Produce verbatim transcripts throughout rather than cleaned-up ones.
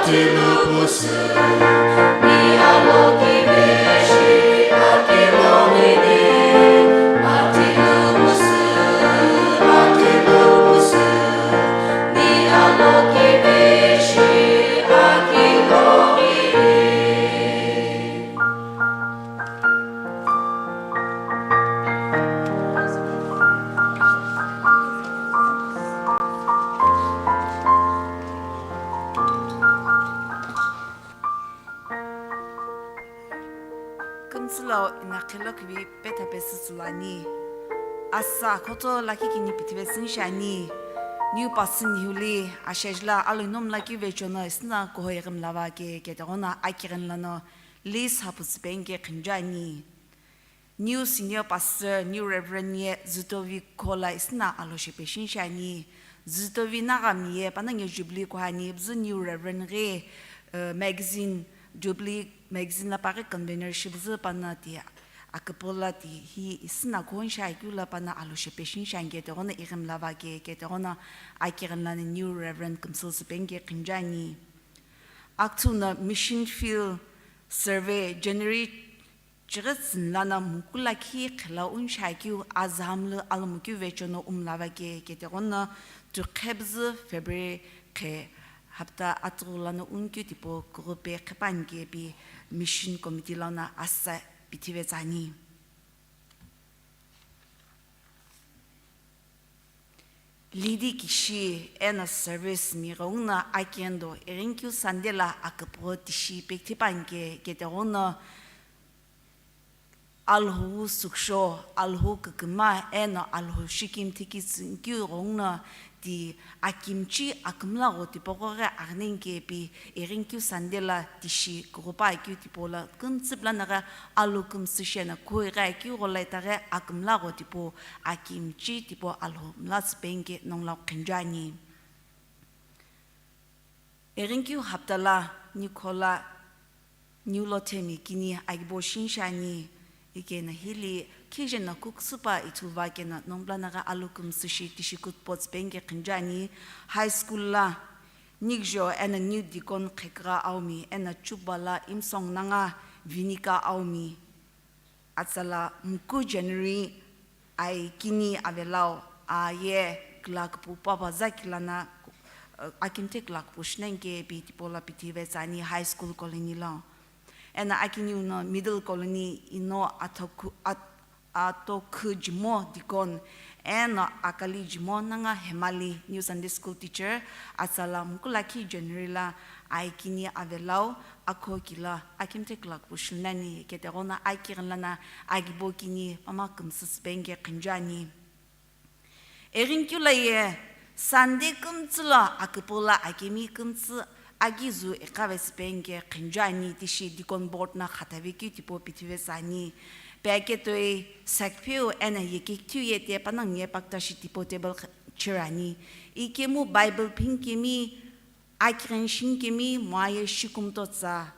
Kümtsü lo inakhe lo khivi petha pesü tsülu ani. Asa khotso lakhi kini pithive sünshi ani. Niu pasü nihiu li ashejla aloinomu lakhi vechono isina kuho ighimlava ke keteghono akighini lono Liz Haputsü penke qhinju ani. Niu senior pastor, Niu Reverend ye Zutovi Khola isina alhoshepe shinshi ani. Zutovi Nagami ye panongu ye Jubilee kuhani, bzü Niu Reverend ghi, eh, magazine, Jubilee magazine la paghi convener shibzü pano ti aküpüla ti hi isina kuhon shi akeu la pano alhoshepe shinshi ani keteghono ighimlava ke keteghono akighini lono Niu Reverend Kümsüsü penke qhinju ani. Akthuna Mission Field Survey January chighi tsüni lono muku lakhi khela unshi akeu azamlu alomukeu vechono umlava ke keteghono tuqhebzü February khe hapta atsüghu lono unkeu tipau kughupe qhepani ke pi mission committee lono asa pithive tsüani. Lidi kishi eno service mi ghenguno akendo ighini keu Sunday lo aküpügho tishi pekthipani ke keteghono Alhou suksho, Alhou küküma eno Alhou shikimthi kitsünkeu ghenguno ti akimchi akümla gho tipaqo ghi aghineni ke pi ighini keu Sunday lo tishi kughupa akeu tipau lo kümtsü pülono ghi alo kümsü shino kughi akeu ghola itaghi akümla gho tipau akimchi tipau Alhou mlatsü penke nongu lo qhinju ani. Ighini keu hapta lo Niu Khola Niu Lothemi kini agibo shinshi ani, ikeno hili khijeno kuküsüpa ithuluva keno nongu pülono ghi alo kümsü shi tishi kutpo tsü penke qhinju ani. High school lo Nikjo eno Niu Deacon Khekugha Aomi eno Chuba lo Imsong Nanga Vinika Aomi. Atsala muku January ai kini avelau, a ye kila küpü papa zaki lono, eh, akimthe kila küpü shineni ke pi tipau lo pithive tsüani High School Colony lo. Eno akiniu no Middle Colony ino Atokhu, At-, Atokhujimo Deacon, eno Akalijimo Nanga Hemali Niu Sunday School teacher, atsala muku lakhi January lo ai kini avelau, akho kilo akimthe kila küpü shunani keteghono akighini lono agibo kini mama kümsüsü penke qhinju ani. Ighini keu lo ye Sunday kümtsü lo aküpügho lo akemi kümtsü agizu iqavesü penke qhinju ani tishi Deacon Board no khathave keu tipau pithive tsüani. Packet toi sakpheu eno yekekithiu ye ti panongu ye paktashi tipau table kh-, chirani. Ikemu Bible phinikemi, akighini shinikemi, moaye shikumtotsa.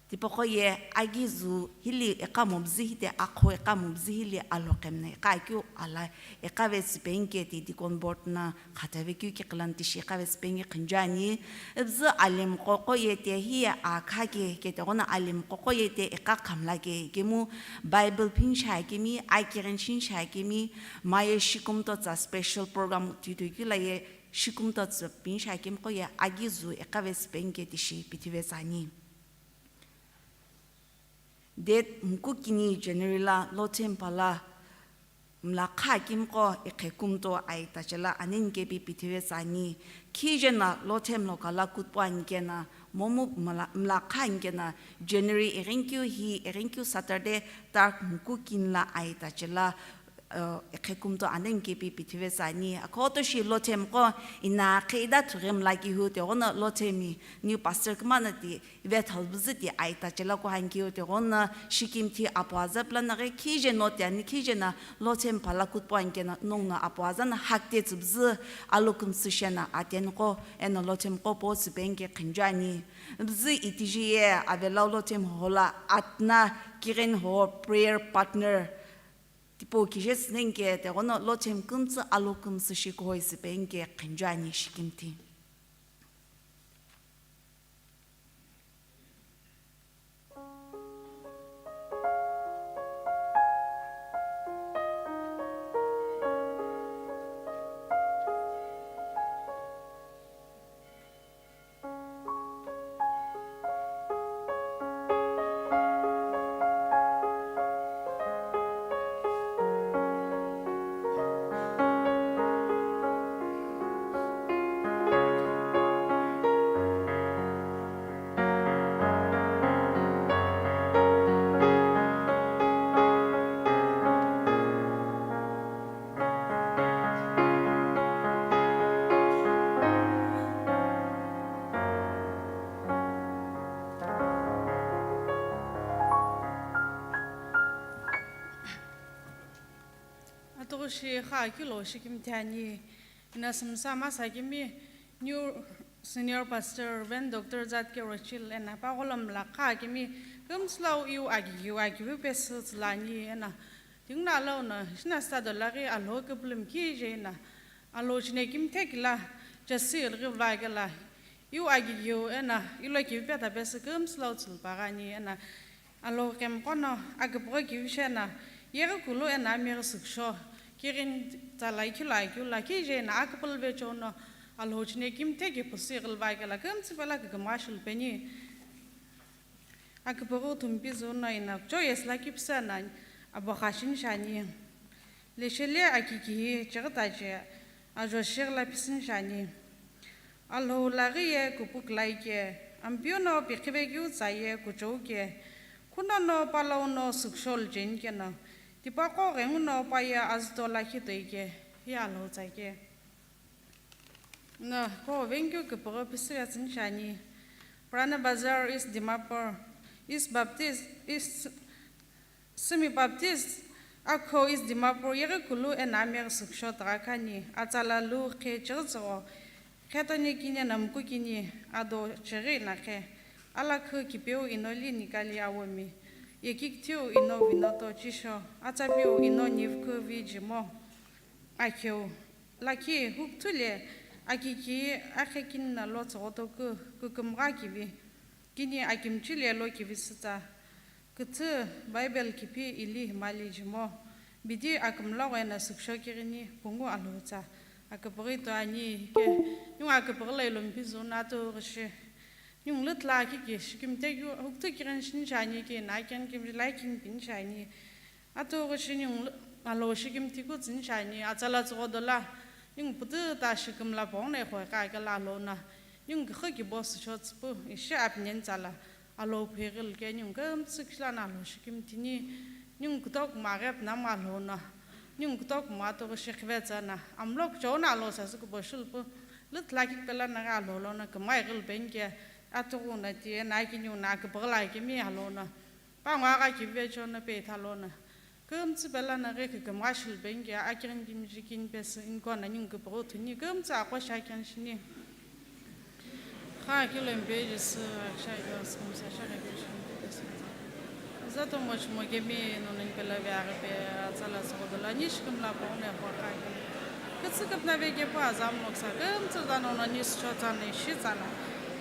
Tipaqo ye agizu hili iqamobzü hite akho iqamobzü hili alhoqemno iqa akeu ala iqavesü penke ti Deacon Board no khathave keu kiqi lono tishi iqavesü penke qhinju ani. Ibzü alemiqoqo ye ti hiye akha ke keteghono alemiqoqo ye ti iqa khamla ke ikemu Bible phinishiakemi, akighini shinishiakemi, moaye shikumtotsa special program titoi keu lo ye shikumtotsa pinishiakemiqo ye agizu iqavesü penke tishi pithive tsüani. Date muku kini January lo Lothemi pala mlakha akimiqo iqhe kumto aitache lo aneni ke pi pithive tsüani. Khijeno Lothemi loka lo kutpo ani keno momu mla-, mlakha ani keno January ighini keu hi ighini keu Saturday tarikh muku kini lo aitache lo, eh, iqhe kumto aneni ke pi pithive tsüani. Akhoto shi Lothemiqo inakhe ida thughi mla kihu tighono Lothemi Niu pastor kümano ti vethalu bzü ti aitache lo kuhani keu tighono shikimthi apuaza pülono ghi khijeno ti ani khijeno Lothemi pala kutpo ani keno nonguno apuaza no hakte tsübzü alo kümsü shino ateniqo eno Lothemiqo po tsü penke qhinju ani. Bzü itiji ye avelau Lothemi holo atna kigheni ho prayer partner tipau kije sünenike tighono Lothemi kümtsü alo kümsü shi kuhoisü penke qhinju ani shikimthi. Shi kha kilo shikimthi ani, ina sumsa masa kimi New Senior Pastor Reverend Doctor Zatke Rochil ena pagolom la kha kimi kümsülau iu agigiu agiu pesü tsülani ena tingna lau na shina stado laghi alo küpülüm kije ena alo chine kimthe kila chesi ilghi vagela iu agigiu ena ilo kivi peta pesü kümsülau tsülpagani ena Alhou kemqo no akipügü kivishe na, yeghi kulu eno amighi süksho, kighini tsala ikhilo akeu lo kije na akipülü vecheo no, Alhou chine kimthe kipusu ighilva kela kümtsü pela kükümgha shilupeni. Akipügü thumpi züu no ina kuchou yesü lakhi püsü na, abokha shini shiani. Lesheli akikihi chighi tache ajo shighi la phisini shiani. Alhou laghi ye kupukülai ke, Ampeu no pikhive keu tsa ye kuchou ke, khuno no palau no süksho lucheni keno, tipaqo ghenguno pa ye azuto lakhi toi ke, hi Alhou tsa ke. No, ko vengkeu kipügü phisüve tsüni shiani. Purana Bazar, East Dimapur, East Baptist, East Sumi Baptist, Akho East Dimapur, yeghi kulu eno amighi süksho tugha khani, atsala lu khe chighi tsügho, khetoni kini namku kini, ado chighi nakhe, alakhu kipeu ino li nikali awomi, yekikithiu ino vinoto chisho, atsapiu ino nivkhu vi jimo, akheu, lakhi hukuthu le, akiki akhe kini na lo tsügho toku, kükümgha kivi, kini akimchi le lo kivi sütsa. Küthü Bible kipi ili mali jimo, bidi akümloghi eno süksho kighini pungu Alhou tsa akipüghi toi ani ke, ningu akipüghi lo ilumpi züu no atughushi, ningu lütla kiki shikimthe keu hukuthu kighini shini shiani ke, na kighini kimji la kighini pini shiani, atughushi ningu Alhou shikimthi ku tsüni shiani, atsala tsügho dola, ningu pututa shikimla poghi no ikhoi kha kela Alhou no, ningu kükhu kibo süsho tsüpu, ishi apineni tsala. Alhou phighi luke ningu kümtsü kishila no Alhou shikimthini, ningu kutoku maghe pnama Alhou no, ningu kutoku ma atughushi khivetsü na, amlo kuchou no Alhou sasü kubo shilupu, lütla kikpela naghi Alhou lono kümgha ighilupeni ke, atughu no tiye na kiniu no akipüghi lo akemi Alhou no, pangu agha kivi vecheo no peitha lono. Kümtsü pela naghi kükümgha shilupeni ke akighini kimji kini pesü inko na ningu kipügü thuni kümtsü aqo shi akighini shini. Kha kilo mpe Jisü akisha ilo sümsa shaghi keu shini pesü. Zato mochimo kemi nono nipela ve aghi pe atsala sogodola ni shikimla poghi no ikhoi kha kemi. Kütsü küpna ve kepu aza moksa kümtsü za nono ni sücho tsana ishi tsala.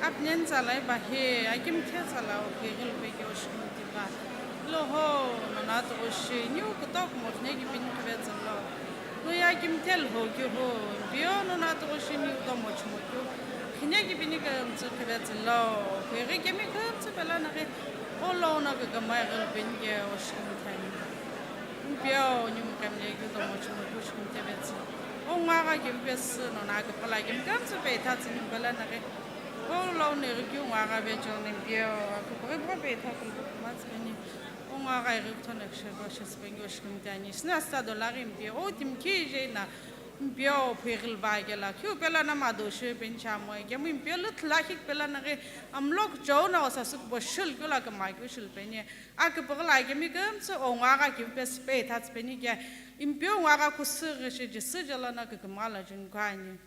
Apneni tsala iba hi akimthe tsala o phighi lupe ke o shikimthi ba. Lo ho, nono atughushi, niu kutoku mokhne kipini khivetsü lo. No ye akimthe Alhou keu ho, Ampeu nono atughushi niu kutoku mochimo keu. Khine kipini kümtsü khivetsü lo, kughi kemi kümtsü pela naghi, o lono kükümgha ighilupeni ke o shikimthi ani. Ampeu niu mukemle keu kutoku mochimo keu shikimthi vetsü. O ngagha kivi pesü nono akipüghi lo kemi kümtsü peitha tsüni pela naghi. O lono ighi keu ngagha vecheo no Ampeu, akipüghi bo peitha kulu kumatsü peni. O ngagha ighi kuthono kishiro shesü peni o shikimthi ani. Shina stado laghi Ampeu, o timi kije na Ampeu phighi luva kela. Keu pela no mado shi peni chamo, kemu Ampeu lütla kikpela naghi amlo kuchou no sasü kubo shilu keu lo kümgha keu shilupeni. Akipüghi lo kemi kümtsü o ngagha kivi pesü peitha tsüpeni ke. Ampeu ngagha kusüghi shi Jisü je lono kükümgha lo juni kha ani.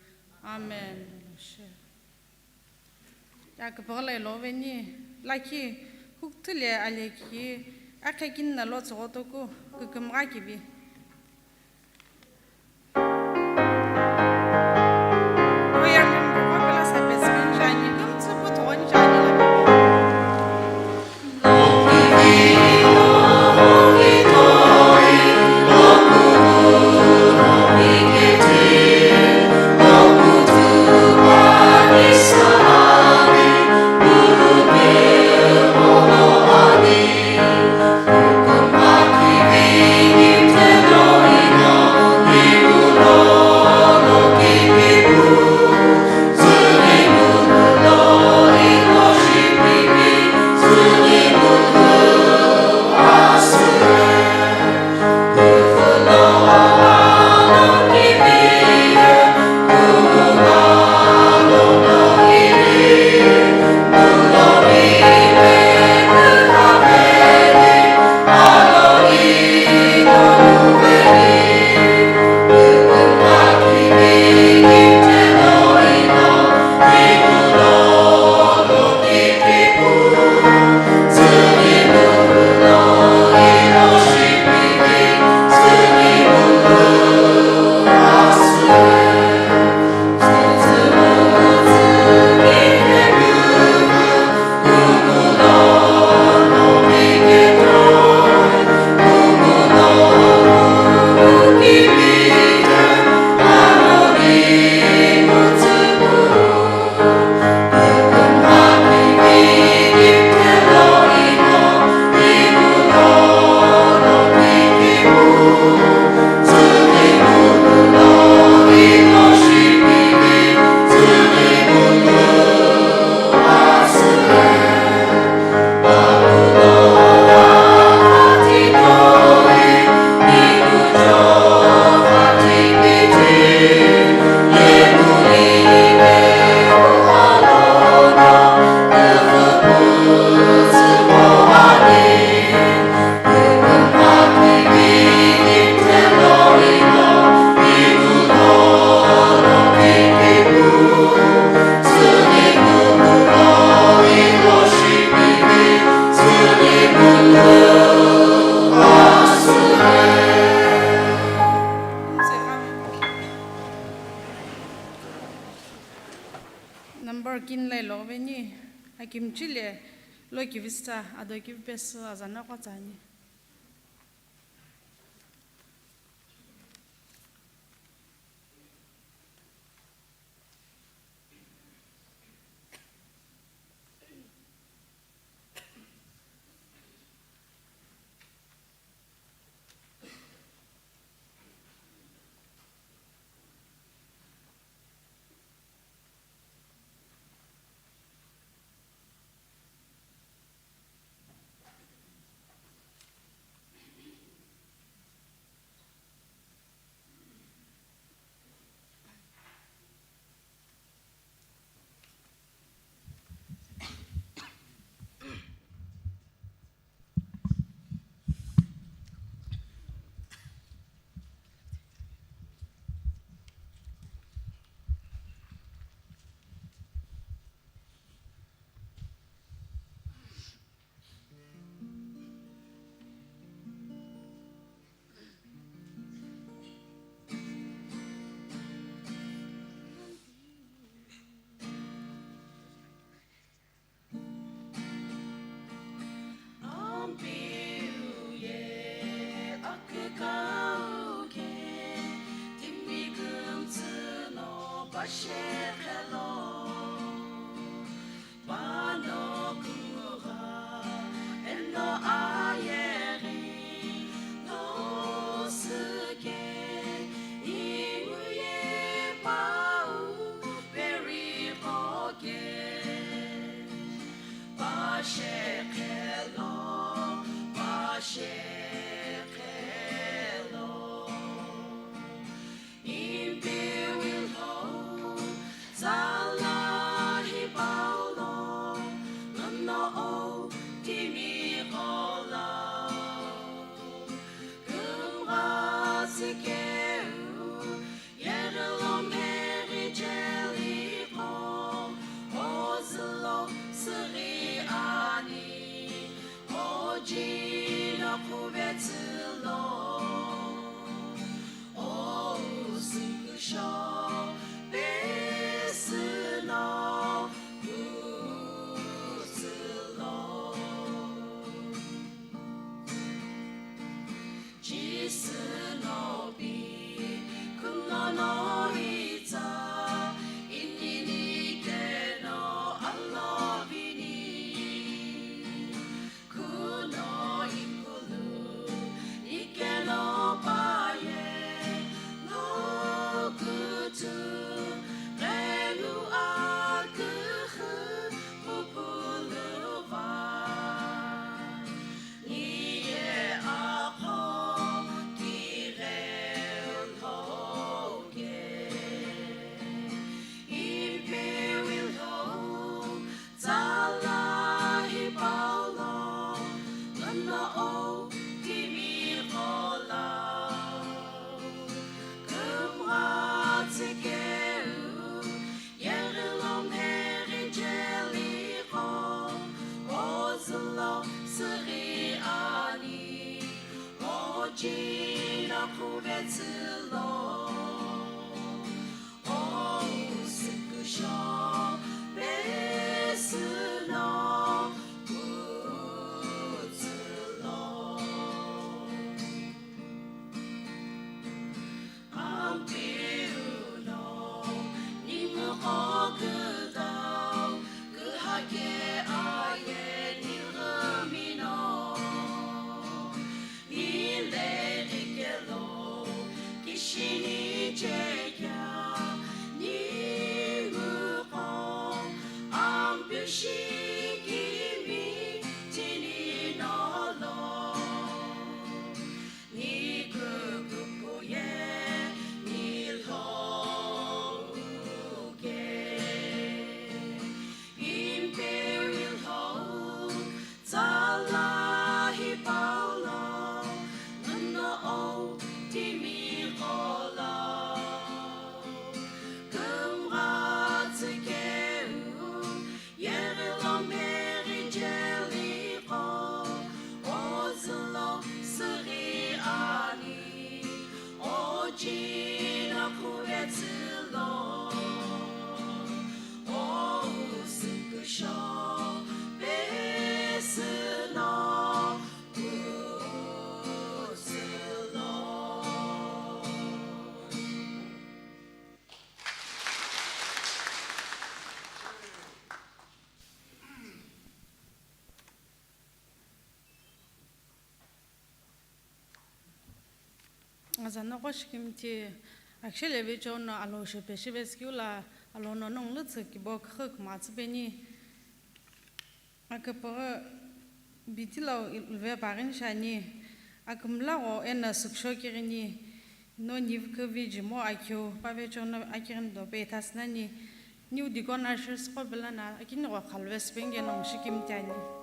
Amen. Akipüghi lo iloveni, lakhi hukuthu le alekhi, akhe kini na lo tsügho toku, kükümgha kivi. Kimchile lo kivitsa ado kivipesü azana qo tsüani. Azanoko shikimthi akishele vecheo no alo shepe shiveskeu la alo no nongu lütsü kibo khükhu matsüpeni. Aküpüghü bitilo ilve paghin shani, akümla gho eno süksho kighini, no nivküvi jimo akeu, pavecheo no akighini dope ithasü nani, New Deacon Ushers qo belana akini gho khalvesü pengeno shikimthi ani.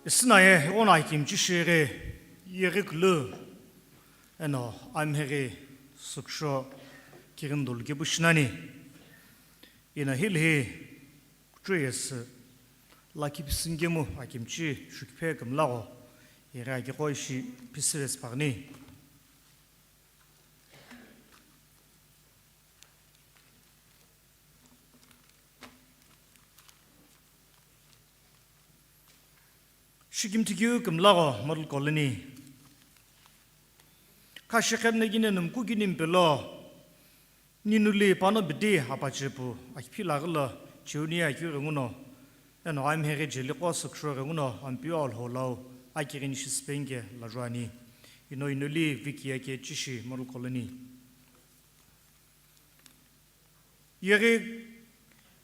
Sinaye ighono akimchi shighi, yeghi kulu, eno amheghi süksho kighini dolu kepu shinani. Eno hilihi kuchuyesü lakhi pisünikemu akimchi shukiphe kümlagho, yeghi akiqo ishi pisüvesü paghi ni. Shikimthi keu kümlagho Model Colony. Khashi qhemna kini numku kini mpelo, ninuli pano bidi apachipu akiphi laghilo chiuni akeu ghenguno, eno amheghi jeliqo süksho ghenguno Ampeu Alhou lau akighini shisipengike lajuani. Ino inuli Vicky ake chishi Model Colony. Yeghi,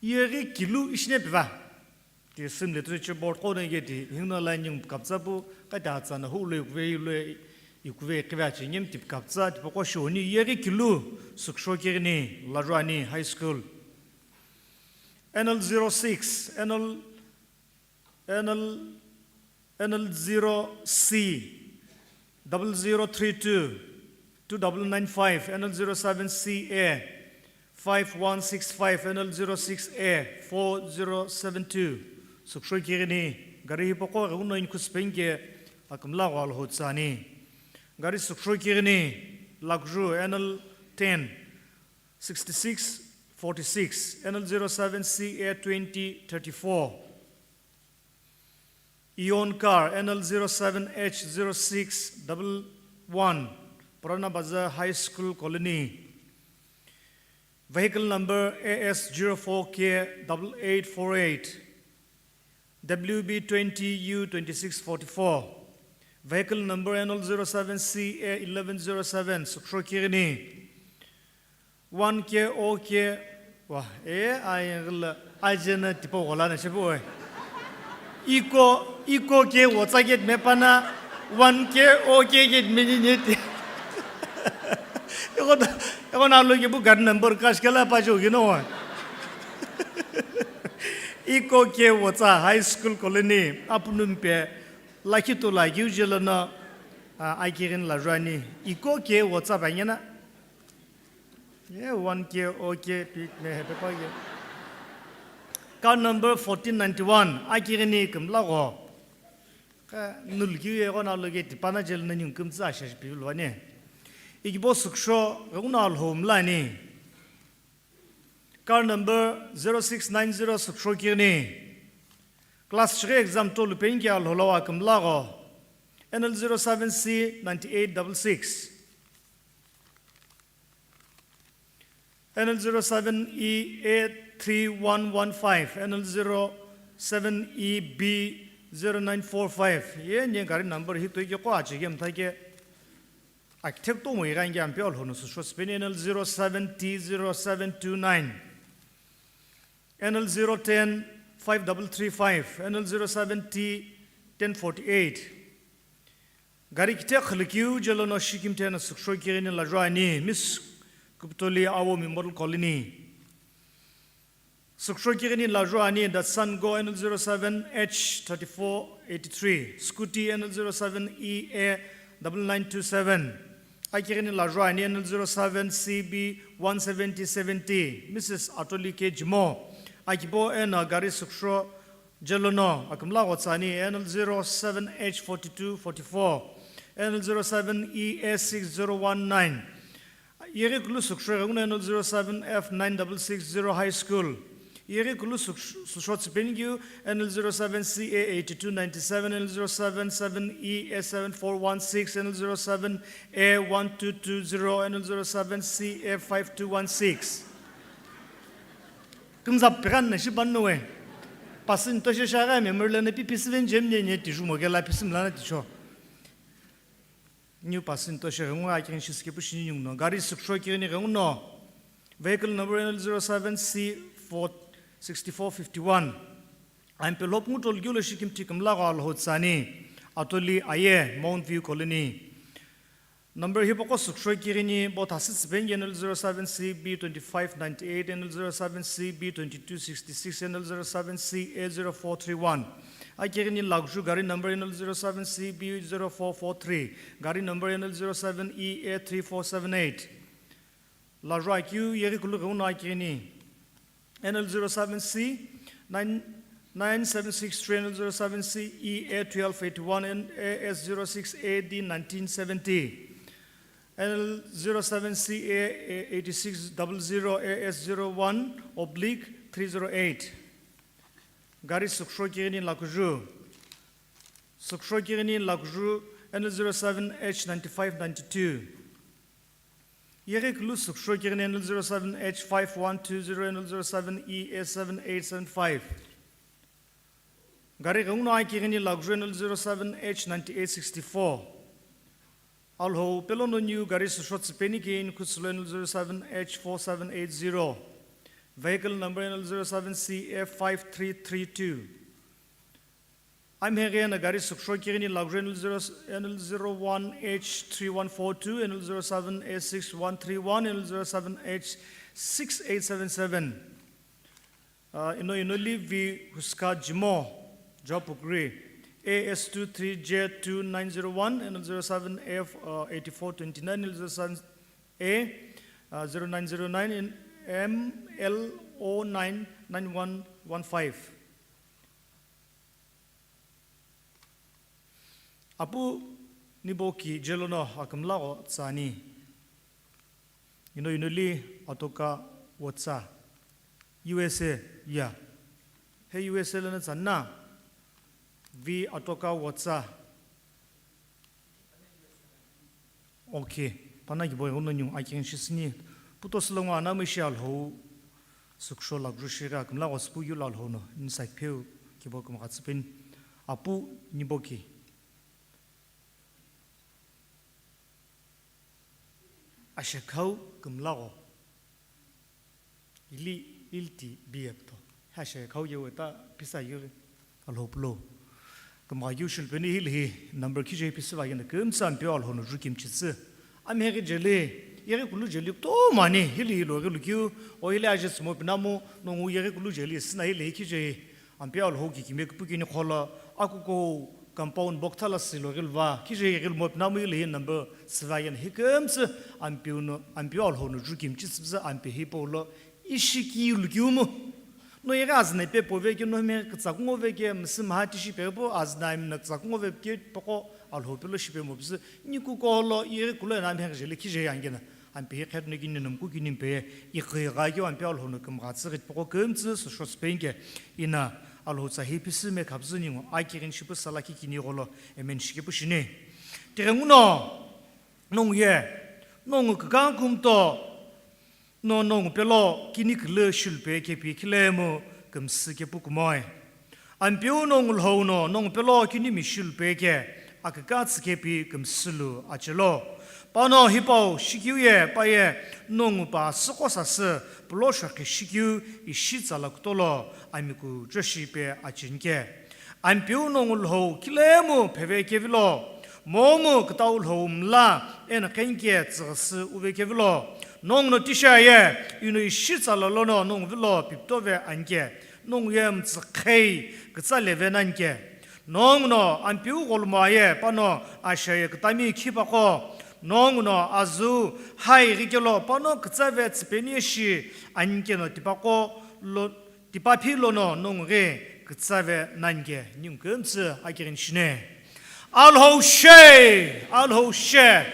yeghi kilu ishine piva. Ti sim literature board qo nege ti hingno la nyung kaptsa pu, kati atsa na hu lo ikuve lo ikuve kiva chi nyem tip kaptsa, tipaqo shioni yeghi kilu süksho kighini lajuani high school. N L zero six, N L N L, N L zero C, double zero three two, two double nine five, N L zero seven C A, five one six five, N L zero six A, four zero seven two. Süksho kighini, gari hipaqo ghenguno inkhu sipengike akümlagho Alhou tsüani. Gari süksho kighini, Lakju N L ten, sixty-six forty-six, N L zero seven C A twenty thirty-four. Eon car, N L zero seven H zero six double one, Purana Bazar High School Colony. Vehicle number A S zero four K double eight four eight, W B twenty U twenty-six forty-four. Vehicle number N L zero seven C A eleven zero seven, süksho kighini. One K O K, wa, e, ayeghi la, ajena tipau ghola na shepu we. Iko, iko ke wotsa ke tme pana, one K O K ke tme ni ni ti. Iko, iko na lo ke bu gari number kash kala pa jo, you know what? Iko ke wotsa High School Colony, apunumpe, lakhi tu la kiu jelo no, a, akighini lajuani. Iko ke wotsa bangena. Ye one K O K pick me hepe pa ye. Car number fourteen ninety-one, akighini kümlagho. Ka nulkiu ye ghono lo ke tipana jelo no nyung kümtsü ashashi piu luani. Ikibo süksho ghenguno Alhou mlani. Car number zero six nine zero süksho kighini. Class three exam tolu penike Alhou lau akümlagho. N L zero seven C ninety-eight double six. N L zero seven E A three one one five, N L zero seven E B zero nine four five. Ye nye gari number hi toi ke ko achi ke mtha ke. Akithek to mo iran ke Ampeu Alhou no süsho sipeni N L zero seven T zero seven two nine. N L zero ten five double three five, N L zero seven T ten forty-eight. Gari kite khalikiu jelo no shikimthi no süksho kighini lajuani, Miss Kuptoli Awomi Model Colony. Süksho kighini lajuani, Datsun Go N L zero seven H thirty-four eighty-three, Scooty N L zero seven E A double nine two seven. Akighini lajuani N L zero seven C B one seventy seventy, Missus Atoli K Jimo. Akibo eno gari süksho jelo no akümlagho tsüani N L zero seven H forty-two forty-four, N L zero seven E A six zero one nine. Yeghi kulu süksho ghenguno N L zero seven F nine double six zero High School. Yeghi kulu süksho, süsho tsipeni kiu N L zero seven C A eighty-two ninety-seven, N L zero seven seven E A seven four one six, N L zero seven A one two two zero, N L zero seven C A five two one six. Kümza piran na shi ban no we. Pasin to shi shagha memory lana pi pisiven jem nye nye tiju mo gela pisim lana ticho. New Pasin to shi ghengu akighini shisike pu shini nyung no. Gari süksho kighini ghenguno. Vehicle number N L zero seven C four sixty-four fifty-one. Ampeu Alhou pungu tolkiu lo shikimthi kümlagho Alhou tsüani. Atoli Aye, Mount View Colony. Number hipaqo süksho kighini bo thasü tsipeni N L zero seven C B twenty-five ninety-eight, N L zero seven C B twenty-two sixty-six, N L zero seven C A zero four three one. Akighini lakuju gari number N L zero seven C B zero four four three, gari number N L zero seven E A three four seven eight. Lajuakeu yeghikulu ghungu akighini N L zero seven C nine, nine seven six three, N L zero seven C E A twelve eighty-one, and A S zero six A D nineteen seventy, N L zero seven C A eighty-six double zero, A S zero one oblique three zero eight. Gari suksho kighini lakuju. Suksho kighini lakuju N L zero seven H ninety-five ninety-two. Yeghikulu suksho kighini N L zero seven H five one two zero, N L zero seven E A seven eight seven five. Gari ghungu no akighini lakuju N L zero seven H ninety-eight sixty-four. Alhou pelo no niu gari suksho tsüpeni ke inikhu tsülo N L zero seven H four seven eight zero. Vehicle number N L zero seven C F five three three two. Amheghi eno gari suksho kighini lakuju N L zero, N L zero one H three one four two, N L zero seven A six one three one, N L zero seven H six eight seven seven. Uh, ino inoli vi huska jimo, Jopugri, A S two three J two nine zero one, N L zero seven F, uh, eighty-four twenty-nine, N L zero seven A, uh, zero nine zero nine, in M L O nine nine one one five. Apu Niboki jelono akümla gho tsani. Ino inoli atoka wotsa. U S A, ya. He U S A lono tsanna. Vi atoka wotsa. Okay. Pana kibo ghuno niu akighini shisüni. Puto sülongo anamü ishi Alhou. Suksho lakuju shighi akümla gho süpu yu lo Alhou no. Nisa kipheu kibo kümgha tsüpeni. Apu Niboki. Ashekhau kümla gho. Ili ilti biyepto. Ashekhau yewe ta pisa yuri. Alhou pulo. Kümgha yu shilpeni hili hi number khije hi pisü va yena kümtsü Ampeu Alhou no ju kimchitsü. Amheghi jeli, yeghikulu jeli kutomo ani hili hi loghi lukeu, o hili aje tsümo pinamu, nongu yeghikulu jeli sina hili hi khije hi. Ampeu Alhou kikimiye küpükini kholo, akuko compound box thala silo ghilva, khije ghilmo pinamu ili hi number seven hi kümtsü Ampeu no, Ampeu Alhou no ju kimchitsüpüzü Ampeu hipau lo ishi kilu kiumu. No yeghi azüna ipe pove ke no me kütsa kungo ve ke müsü maha tishi pe po azüna imna kütsa kungo ve ke poko Alhou pelo shipe mo püzü nikuko lo yeghikulu eno amheghi jeli khije yangena. Ampeu hi khet no kini nomku kini mpe, ikhi gha keu Ampeu Alhou no kümgha tsü ghit poko kümtsü sü short spenke ina Alhou tsa hi pisü me khapzü ningu akighini shipu sala ki kini gholo amen shikepu shini. Tighenguno, nongu ye, nongu kükang kumto, no nongu pelo kini külü shilpe kepi khilemu kümsü kepu kumoi. Ampeu nongu Lhou no nongu pelo kini mi shilpe ke aküka tsükepi kümsülu achelo. Pano hipau shikiu ye paye nongu pa süqo sasü pulo shokhi shikiu ishi tsala kutolo amiku joshi pe achinke. Ampeu nongu Lhou khilemu pheve kevilo, momu kütau Lhou mla eno khenke tsüghüsü uve kevilo. Nongu no tisha ye ino ishi tsala lono nongu vilo piptove anke. Nongu ye mütsükhei kütsa leve nanke. Nongu no Ampeu gholumo aye pano asha ye kütami khipaqo. Nongu no azu hai ghikelo pano kütsave tsüpeni shi anke no tipaqo lo, tipaphi lono nongu ghi kütsave nanke ningu kümtsü akighini shine. Alhou she, Alhou she.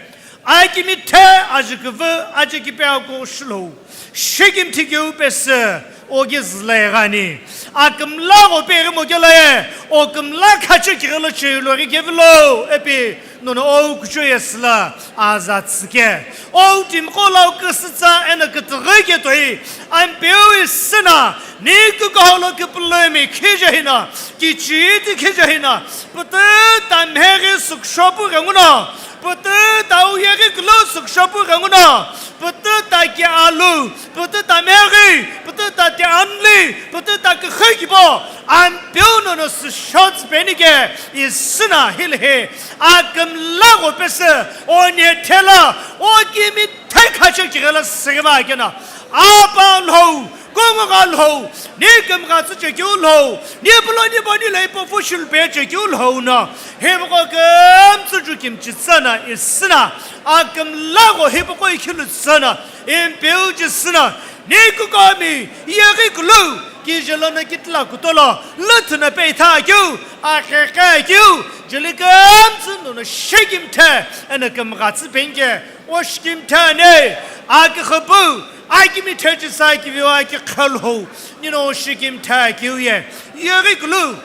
Akimi the ajiküvü ajikipe ako shilou. Shikimthi keu pesü ogi züle ghani. Akümla gho pe rimo kelaye. O kümla khache kighilo chilo ri kevilo epi nono o kucho yesla aza tsike. O timqo lau küsütsa eno kütüghü ketoi. Ampeu isüna ni kukoholo küpülümi khije hina. Kichiti khije hina. Pütü ta mheghi sukshopu ghenguno. Pütü ta uyeghi kulo sukshopu ghenguno. Pütü ta ki alu. Pütü ta mheghi. Pütü ta ti amli. Pütü ta kükhü kibo. Ampeu nono süsho tsüpeni ke. Isüna hili hi. Akümla gho pesü. Onye thela. O kimi the khache kighela siriva kena. Apa Lhou. Kungugha lhou, ni kümgha tsü chekeu lhou, ni pulo ni boni lo ipo fushul pe chekeu lhou no, hipaqo kümtsü ju kimchi tsüna isüna, akümlagho hipaqo ikhilu tsüna, impeu chisüna, ni kukomi, yeghi kulu, kije lono kitila kutolo, lüthüna peitha keu, akhekhe keu, jeli kümtsü nono shekimthe, eno kümgha tsü penke, oshikimthe ne, akükhüpu, akimi thechisa kiviu aki khalhou, nino shikim tha kiu ye. Yeghi kulu,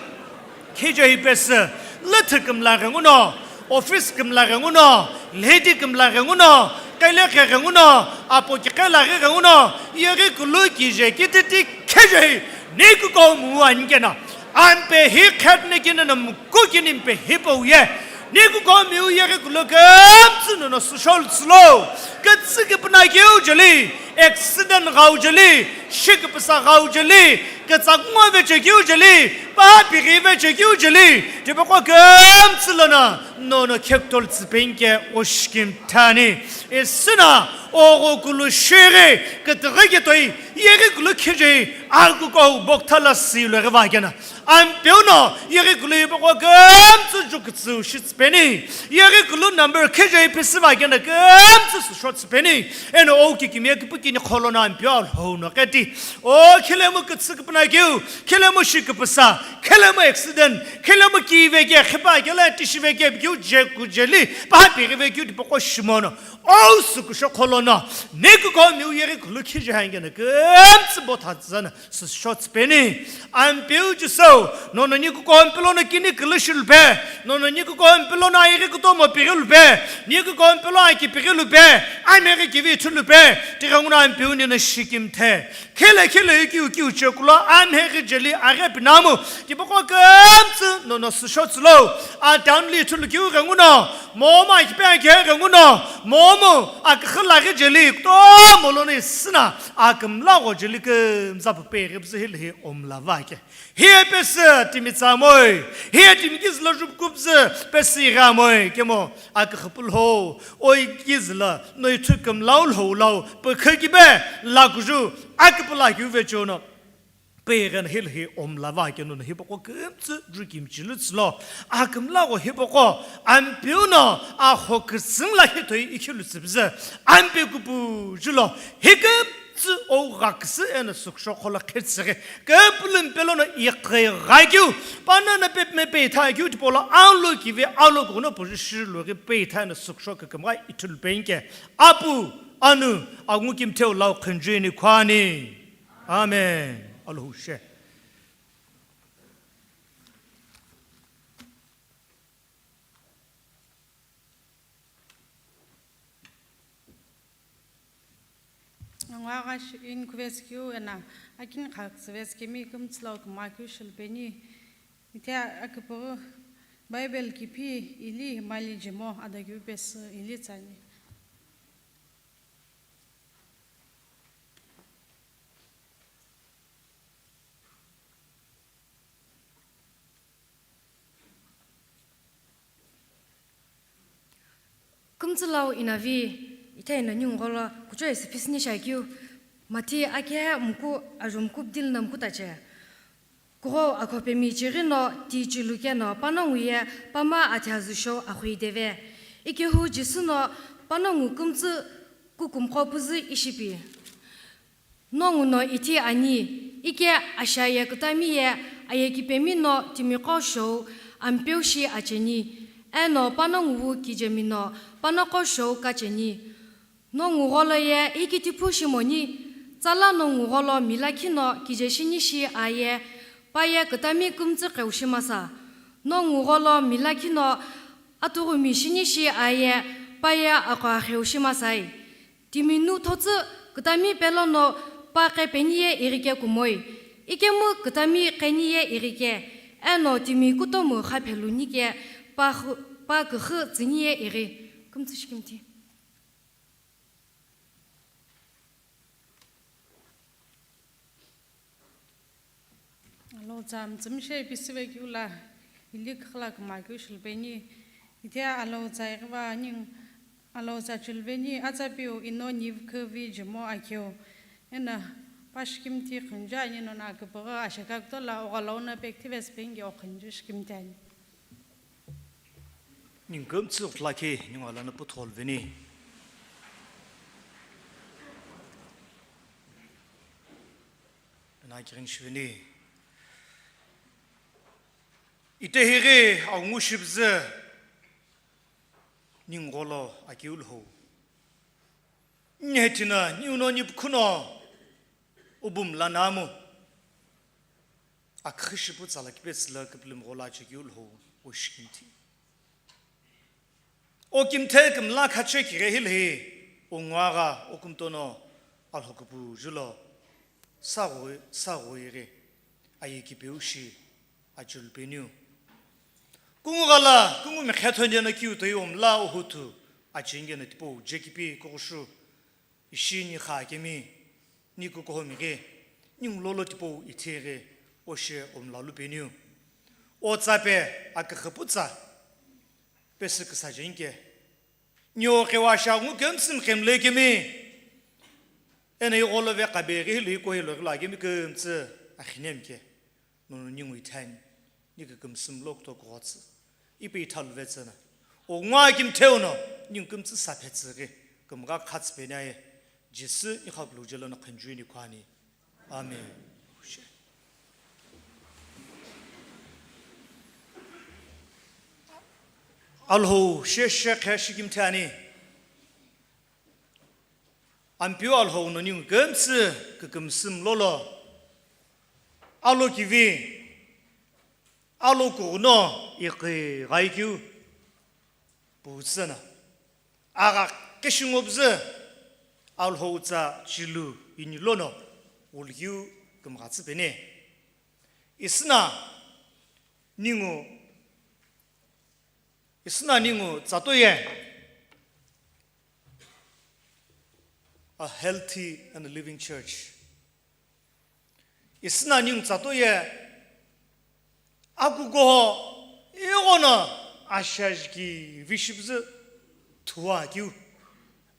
khijo hi pesü, lüthü kümla ghenguno, office kümla ghenguno, lhedi kümla ghenguno, qele khe ghenguno, apo ki qela ghe ghenguno, yeghi kulu kije kititi khijo hi, ni kuko mu anikena. Ampe hi khetne kina na muku kini mpe hi po ye. Ni kuko miu yeghi kulo kümtsü nono süshol tsülo. Kütsü kipna keu jeli, accident ghau jeli, shi kipsa ghau jeli, kütsa ngove chekeu jeli, pa pighi ve chekeu jeli. Tipaqo kümtsü lono, nono khektol tsüpenke oshkim thani. Isüna, ogo kulu shiri, kütüghi ketoi, yeghi kulu khiji, agu ko bokthala silo ghi va kena. Ampeu no, yeghi kulu yipaqo kümtsü ju kütsü shi tsüpeni. Yeghi kulu number khiji pisi va kena kümtsü süsho tsüpeni. Eno o kikimiye kipu kini kholo no ampeu alhou no keti. O khilemu kütsü küpuna kiu, khilemu shi küpüsa, khilemu accident, khilemu ki ve ke, khipa ke la tishi ve ke, kiu je ku jeli, pa pi ve kiu tipaqo shimono. O sükusho kholo no, ni kuko miu yeghi kulu khiji hangena kümtsü botha tsana. Süsho tsüpeni, ampeu Jisü, nono ni kuko ampeu lono kini kulu shilupe, nono ni kuko ampeu lono ayeghi kutomo pighilupe, ni kuko ampeu lo aki pighilupe, ameghi kivi thulupe, tighenguno ampeu nino shikimthe. Khele khele kiu kiu chekulo, ameghi jeli aghe pinamu, tipaqo kümtsü nono süsho tsülo, a town li thulu kiu ghenguno, momo akipe aghe ghenguno, momo akükhü laghi jeli, kutomo lono isüna, Akümla gho jeli kümza pu peghi püzü hile hi omla va ke. Hiye pesü timi tsamoi, hiye timi kizü lo jupu kupüzü pesü ighamoi kemo akükhüpülho, oi kizü lo noi thu kümlau lhou lau, pükha kibe, lakuju, aküpüla kiu vechono. Peghi na hile hi omla va keno no hipaqo kümtsü ju kimchi lu tsülo. Akümla gho hipaqo, ampeu no, aho kütsüng la hitoi ikhilu tsüpüzü, ampeu kupu julo, hi kümtsü o gha küsü eno sükusho kholo khetsüghi, küpülü mpelono iqhegha keu, panana pepme peitha keu tipolo alo kivi alo kono puju shilu ghi peitha eno sükusho kükümgha ithulu penke, Apu, Anu, Angu kimtheu lau khunjuni khwani. Amen. Alhou she. Ngwagha shi in kuvetsü keu ena, akin khakütsü vetsü kemi kümtsü lau küma keu shilupeni. Ithe aküpüghü Bible kipi ili mali jimo adakeu pesü ili tsani. Kümtsü lau inavi, ithe ina ningu gholo kuchou esi phisini shakeu, Mathi akehe muku ajumku dil na muku tache. Kughou akhopemi chighi no ti chilu keno panongu ye pama athiazü shou akhui deve. Ikehu Jisü no panongu kümtsü kukumqo püzü ishipi. Nongu no ithi ani, ike asha ye kütami ye aye kipemi no timiqo shou ampeu shi acheni, eno panongu wu kijemi no panoqo shou kacheni. No ngugholo ye ikitiphu shimoni, tsala no ngugholo mi lakhi no kije shini shi aye, pa ye kütami kümtsü qeu shimasa. No ngugholo mi lakhi no atughumi shini shi aye, pa ye aqo axeu shimasai. Timi nu thotsü kütami pelono pa qe peni ye ighike kumoi. Ikemu kütami qeni ye ighike, eno timi kutomu khaphelu nike pa khu-, pa küxü tsüni ye ighi. Kümtsü shikimthi. Alhou tsa mütsümishei pisive keu la ili küxü la küma keu shilupeni. Ithe Alhou tsa ighiva ningu Alhou tsa chiluveni atsa piu ino nivu küvi jimo akeu. Eno Wa shikimthi khunju ani nono akipüghü ashaka kutola oghalono pekthi vespingi okhunju shikimthi ani. Ningu kümtsü lakhi, ningu alana puthol vini. Ena kirin shivini. Itehiri aungu shibzü ningu gholo akiu lho. Nhetina niuno nipkhuno ubum lanamu. Akhishipu tsala kipetsü la kipilim ghola chekeu lho o shikimthi. O kimthe kimla khache kire hilhi o nguagha o kumtono alhokupu julo sagoi sagoi re aye kipeu shi achul peniu. Kungu ghala kungu mekhetho ndiana kiu toi omla o hutu achingena tipo jekipi kokushu. Ishi ni kha kemi, ni kukohomi ghi, ni ngulolo tipau ithi ghi, oshe omlalu peniu. O tsape, akakhapu tsa, pesü kisa jengke. Ni o kewa sha ngu kemsim kemle kemi. Ena i gholo ve kabe ghi hilo i kohilo ghi lo akemi kemtsi akhinemke. Nono ningu ithani, ni kükümsüm lo kutokughotsi. Ipi ithalu vetsena. O ngwa kimtheu no, ningu kümtsü saphetsü ghi, kümgha khatsü peni aye. Jisü ni khapulu jelo no khanjui ni kwani. Amen. Alhou, she she khe shi kimthe ani. Ampeu Alhou no ningu kümtsü kükümsüm lolo. Alo kivi, alo kuno iqi ghaikeu. Putsüna. Agha kishingobzü, Alhou tsa chilu ini lono, ulkiu kümghatsü pene. Isna ningu, isna ningu tsatoye. A healthy and a living church. Isna ningu tsatoye, akukoho, ighono ashajki vishibzü thua kiu,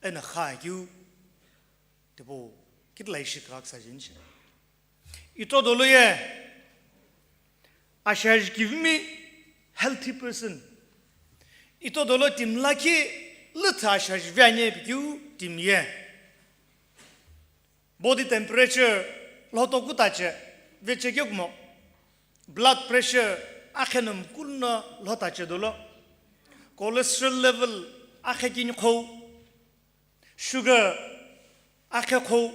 ena kha kiu, tipo, kitla ishi krak sa jinche. Ito dolo ye, ashajki vimi healthy person. Ito dolo timlaki lütha ashaj vyanye bikiu tim ye. Body temperature lhoto kutache, veche kekumo. Blood pressure akhe no mkul no lhotache dolo. Cholesterol level akhe kini khou. Sugar akhe khou.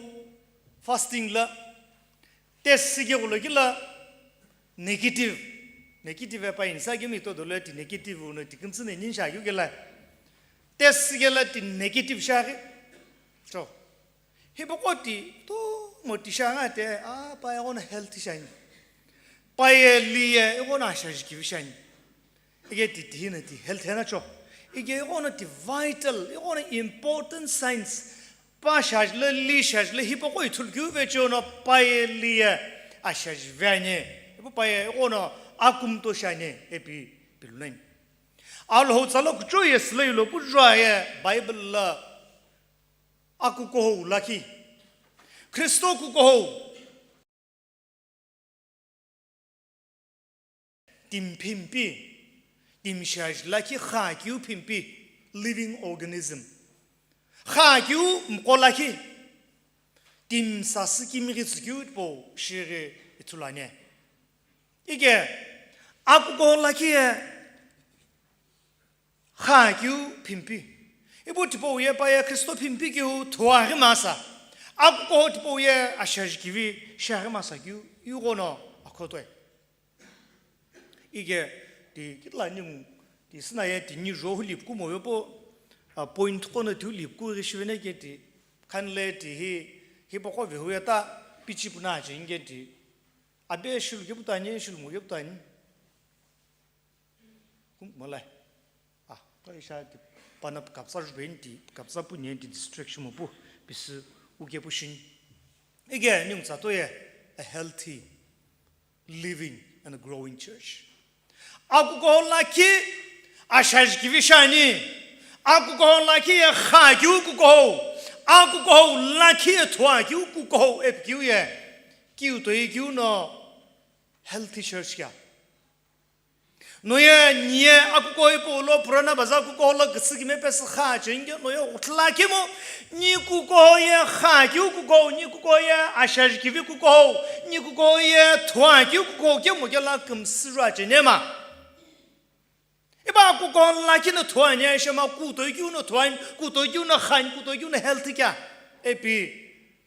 Fasting la. Test sike kulo kila. Negative. Negative pa insa kimi to dolo ti negative uno ti kümtsü ne ninsha yu kila. Test sike la ti negative shari. So. Hipaqo ti, to mo ti shanga te, a, pa ye ghono healthy shani. Pa ye li ye, ghono ashajki vishani. Ige ti, ti hina ti healthy na cho. Ige ghono ti vital, ghono important signs. Pa shajle, li shajle, hipaqo ithul kiu vecho no pa ye li ye, ashaj vyanye. Ipo pa ye ghono akum to shani, epi pilunani. Alhou tsala kucho ye sila ilo kujua ye, Bible la. Akukohou lakhi. Kristo kukohou. Tim phimpi. Tim shaj lakhi kha kiu phimpi. Living organism. Kha kiu mko lakhi. Tim sasü kimi ghi tsü kiu po shiri ithulane. Ike akukohou lakhi ye. Kha kiu phimpi. Ipu tipau ye pa ye Kristo phimpi kiu thua ghi masa. Akukohou tipau ye ashajki vi shaghi masa kiu, ighono akhotoe. Ike, ti kitla ningu, ti sina ye ti ni jo hu lipku mo yo po, a, point kono ti hu lipku ghi shivene ke ti, khanle ti hi, hipaqo ve hu ya ta, pichi puna je inge ti, abe shilu ke putani, shilu mo ke putani. Kum malai. Ah, to isha ti pana kapsa jubeni ti, kapsa pu nyen ti distraction mo pu, pisi uke pu shin. Ige, ningu tsa to ye, a healthy, living and a growing church. Akukohou lakhi, ashajki vishani. Akukohou lakhi ye kha kiu kukohou. Akukuhou lakhi ye thuakeu kukuhou ipikeu ye, kiu toikeu no healthy church kea. No ye, ni ye akukuhou hipau lo purana baza kukuhou lo kütsü kime pesü kha cheni ke, no ye ghuthu lakhi mo, ni kukuhou ye khakeu kukuhou, ni kukuhou ye ashaji kivi kukuhou, ni kukuhou ye thuakeu kukuhou kemu kela kümsü ju acheni ma. Iba kukuhou lakhi no thuani, aishema kutoikeu no thuani, kutoikeu no khani, kutoikeu no healthy kea. Ipi,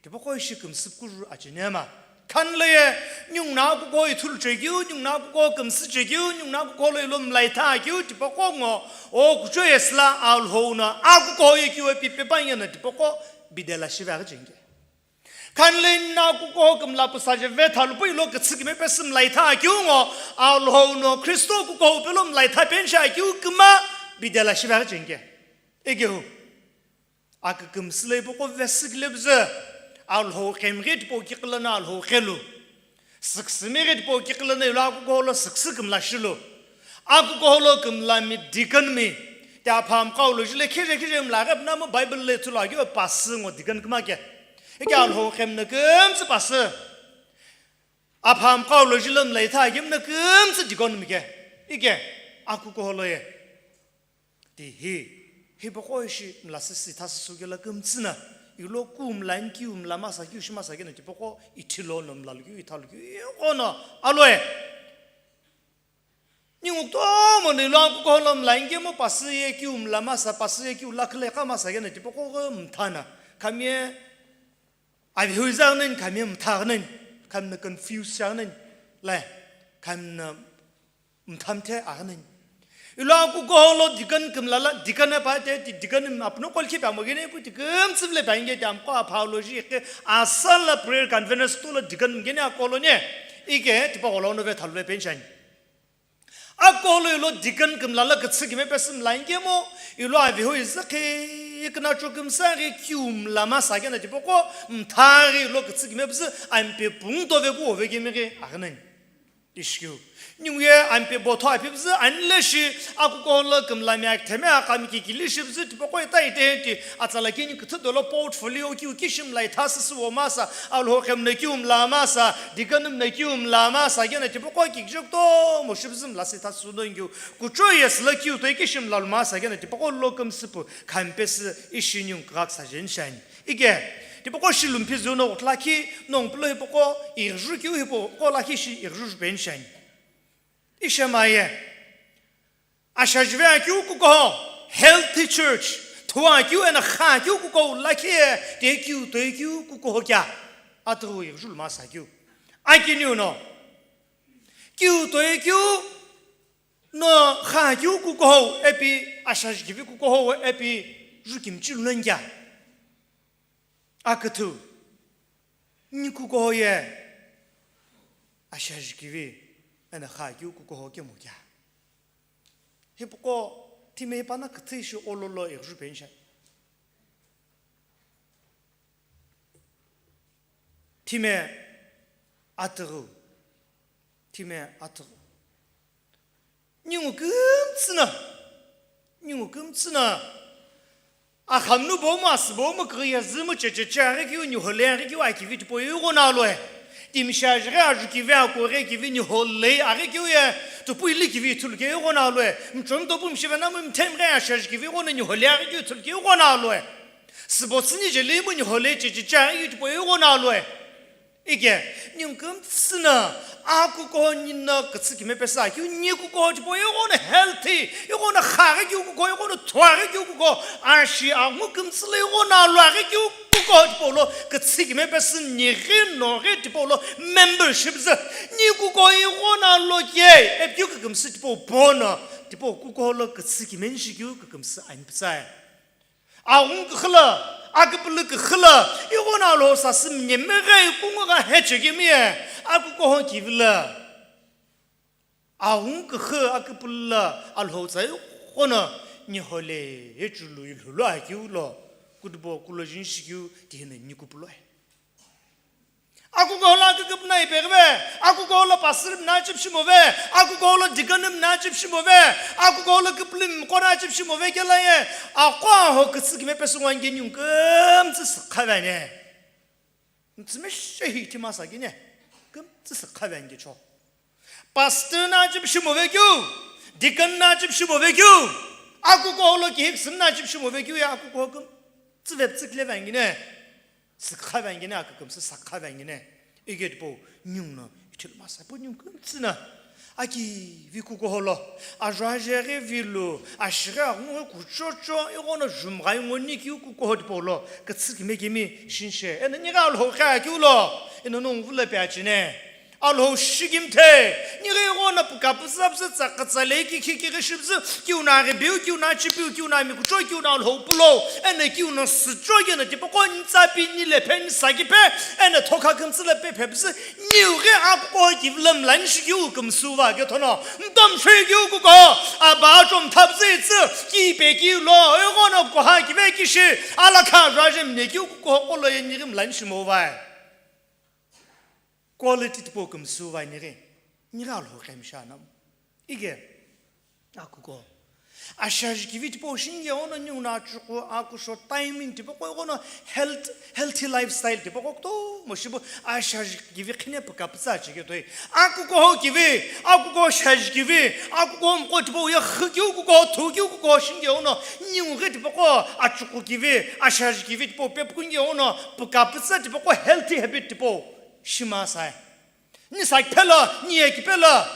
tipaqo ishi kümsü kuru acheni ma. Khani lo ye, ningu no akukuhou ithulu chekeu, ningu no akukuhou kümsü chekeu, ningu no akukuhou lo ilo mlai thakeu, tipaqo ngo, o kuchou ye sila Alhou no akukuhou ye keu ipi pepa nge no tipaqo bidela shive aghi cheni ke. Khani lo ye ningu no akukuhou kümla pusa je vetha lupu ilo kütsü kime pesü mlai thakeu ngo, Alhou no Kristo kukuhou pelo mlai tha peni shiakeu küma bidela shive aghi cheni ke. Ikehu. Akükümsü lo ipaqo vesikile püzü, Alhou qhemghi tipau kiqi lono Alhou qhelu. Süksümi ghi tipau kiqi lono ilo akukuhou lo süksü kümla shilu. Akukuhou lo kümlami deacon mi. Ti apha amqo lo jile khije khije mla ghi püna mo Bible lo ithulu akeu pasü ngo deacon küma ke. Ike Alhou qhemno kümtsü pasü. Apha amqo lo jile mlai tha akeu mno kümtsü deacon mi ke. Ike akukuhou lo ye. Ti hi, hipaqo ishi mla süsü ithasüsü kela kümtsü na, ilo ku mla ni kiu mla masa kiu shi masa keno tipaqo ithilo no mla lukeu itha lukeu ighono aloe. Ningu kutomo no ilo akukuhou lo mla ni kemu pasü ye kiu mla masa, pasü ye kiu lakhi lo iqa masa keno tipaqo ghi mtha na, khami ye Avehu iza aghi nani, khami mtha aghi nani, khami no confuse shi aghi nani, la, khami no mthamthe aghi nani. Ilo akukuhou lo deacon kümla la, deacon pa te, ti deacon apno kolkhi pa mo gene pu ti kümtsü vle pa inge ti amqo apha lo ji ke asala prayer conference to lo deacon gene akolo ne, ike tipaqo lo no vetha luve peni shiani. Akukuhou lo ilo deacon kümla lo kütsü kime pesü mla ni kemu, ilo avehu iza khe ikna cho kümsa ghi kiu mla masa keno tipaqo mtha ghi ilo kütsü kime pesü ampe pung to ve pu ove kime ghi aghi nani. Ishi keu. Ningu ye ampe botho api püzü ani leshi akukuhou lo kümlami akthemi akhami kikili shi püzü tipaqo ita ite ti atsala kini küthü dolo portfolio kiu kishi mla ithasüsü wo masa, Alhou qhemno kiu mla masa, deacon mno kiu mla masa, keno tipaqo kikije kutomo shi püzü mla sü ithasüsü no ingiu. Kuchou ye silo kiu toi kishi mla lu masa, keno tipaqo lo kümsü pu khami pesü ishi ningu küghaksa jeni shiani. Ike, tipaqo shi lumphi züu no ghuthu lakhi, nongu pulo hipaqo, ighi ju keu hipaqo lakhi shi ighi ju ju peni shiani. Ishema ye. Ashajive akeu kukuhou, healthy church, thua keu eno kha keu kukuhou lakhi ye, ti kiu toi keu kukuhou kea. Atughu ighi ju lu masa keu. Akiniu no. Kiu toi keu no kha keu kukuhou, ipi ashaji kivi kukuhou, ipi ju kimchi lu nani kea. Aküthü, ni kukuhou ye, ashaji kivi, eno kha keu kukuhou kemu kea. Hipaqo, thime hipana küthü ishi ololo ighi ju peni shiani. Thime atughu, thime atughu. Ningu kümtsü na, ningu kümtsü na. Akhamnu bo mu, asü bo mu, kighi yazü mu, checheche aghi keu, niho le aghi keu, akivi tipau ighono aloe. Timi shi ajighi aju kivi, akughi kivi, niho le aghi keu ye, tupu ili kivi ithulu keu ighono aloe. Mchom topu mshive na mu, mthem ghi ashaji kivi ighono niho le aghi keu ithulu keu ighono aloe. Sübo tsüni jeli mu niho le checheche aghi keu tipau ighono aloe. Ike, ningu kümtsü na, akukuhou ni no kütsü kime pesü akeu, ni kukuhou tipau ighono healthy, ighono kha ghi keu kukuhou, ighono thua ghi keu kukuhou, ashi angu kümtsü lo ighono alua ghi keu kukuhou tipau lo, kütsü kime pesü ni ghi no ghi tipau lo membership zü, ni kukuhou ighono alo ke, ipi keu kükümsü tipau pono, tipau kukuhou lo kütsü kime ni shi keu kükümsü ani pütsae. Aghungu küxü lo, aküpülü küxü lo, ighono Alhou sasü mnyemeghi kungu gha hechekemi ye, akukuhou kivi lo. Aghungu küxü aküpülü lo, Alhou tsa ighono niho le ye chulu ilhulu akeu lo, kutubo kulo jin shikeu tihino ni kupuloe. Akukuho lo aküküpü na ipeghive, akukuho lo pastor mna chipshimove, akukuho lo deacon mna chipshimove, akukuho lo küpülümi mqo na chipshimove kela ye, aqo aho kütsü kime pesü ngo anke ningu kümtsü sükha veni. Mütsümeshe hi ithima sa kini, kümtsü sükha veni cho. Pastor na chipshimove keu, deacon na chipshimove keu, akukuho lo kihik sümna chipshimove keu ye akukuho kümtsü veptsü kile vengine. Sükha vengine, akükümsü sakha vengine. Ike tipau ningu no ithulu masa, pu ningu kümtsü na. Aki vi kukuho lo, ajo ajeghi vilu, ashighi aghungu kuchocho, ighono jumgha ingo ni kiu kukuho tipau lo, kütsü kime kime shinshe. Eno nigha Alhou kha kiu lo, eno nungu vula pe achine. Alhou shikimthe, nigha ighono pukapüsa püsa tsakütsa leki khikighi shipüsü, kiu na aghi biu, kiu na chipiu, kiu na mikucho, kiu na Alhou pulo, eno kiu no sücho keno tipaqo nitsa pi nile phe nisa kiphe, eno thokha kümtsü le pe phepüsü, niu ghi akukuho kivilo mlani shikiu kümsüva kethono, ntom shwe kiu kukuho, aba chom thapüzü itsü, kipe kiu lo, ighono kuha kive kishi, alakha ajo aje mne kiu kukuho kolo ye nighi mlani shimo vai. Quality tipau kümsüva nighi, nighi Alhou kemsha na. Ike, akukuho. Ashaji kivi tipau shinge ono ningu no achuqu, akusho, timing tipaqo ighono health, healthy lifestyle tipaqo kutomo shipu, ashaji kivi khine pukapütsa chike toi. Akukuho kivi, akukuho shaji kivi, akukuho mqo tipau ye khu kiu kukuho, thu kiu kukuho shinge ono ningu ghi tipaqo achuqu kivi, ashaji kivi tipau pepukunge ono pukapütsa tipaqo healthy habit tipau. Shima sai. Ni sakiphe lo, ni yekiphe lo,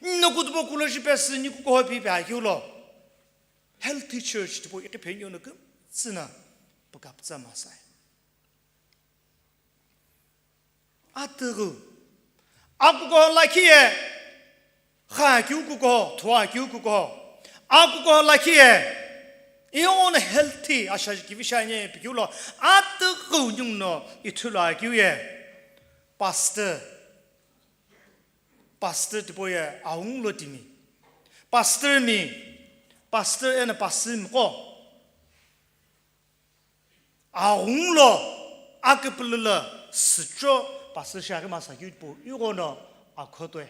ni nokutubo kulo jipesü ni kukuho pi pe akeu lo. Healthy church tipau iqi phenyo no kümtsü na pukapütsa masai. Atughu. Akukuho lakhi ye. Kha kiu kukuho, thua kiu kukuho. Akukuho lakhi ye. Ighono healthy, ashaji kivi shanye pikiu lo. Atughu ningu no ithulu akeu ye. Pastor. Pastor tipau ye aghungu lo timi. Pastor mi. Pastor eno pastor mqo. Aghungu lo aküpülü lo sücho pastor shiaghi masa keu tipau ighono akhotoe.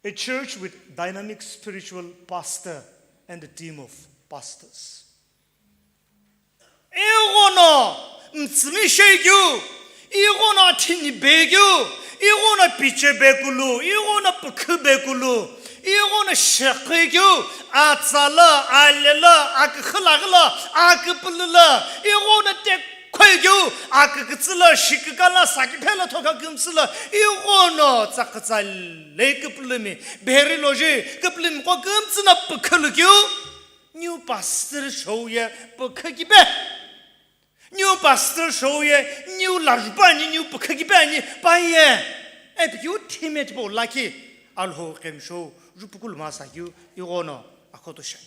A church with dynamic spiritual pastor and a team of pastors. Ighono mütsümishei keu, ighono athini be keu, ighono piche be kulu, ighono pükhu be kulu, ighono shekhi keu, atsa lo, ale lo, akükhü laghi lo, aküpülü lo, ighono tekhoi keu, akükütsü lo, shiküka lo, sakiphe lo, thokha kümtsü lo, ighono tsakütsa le küpülümi, bheri loji, küpülümi qo kümtsü no pükhu lo keu. Niu pastor shou ye pükha kipe. Niu pastor shou ye, niu lajupa ani, niu pükha kipe ani, pa ye. Epikiu thime tipau lakhi, Alhou kemshou, jupukulu masa keu, ighono akhoto shai.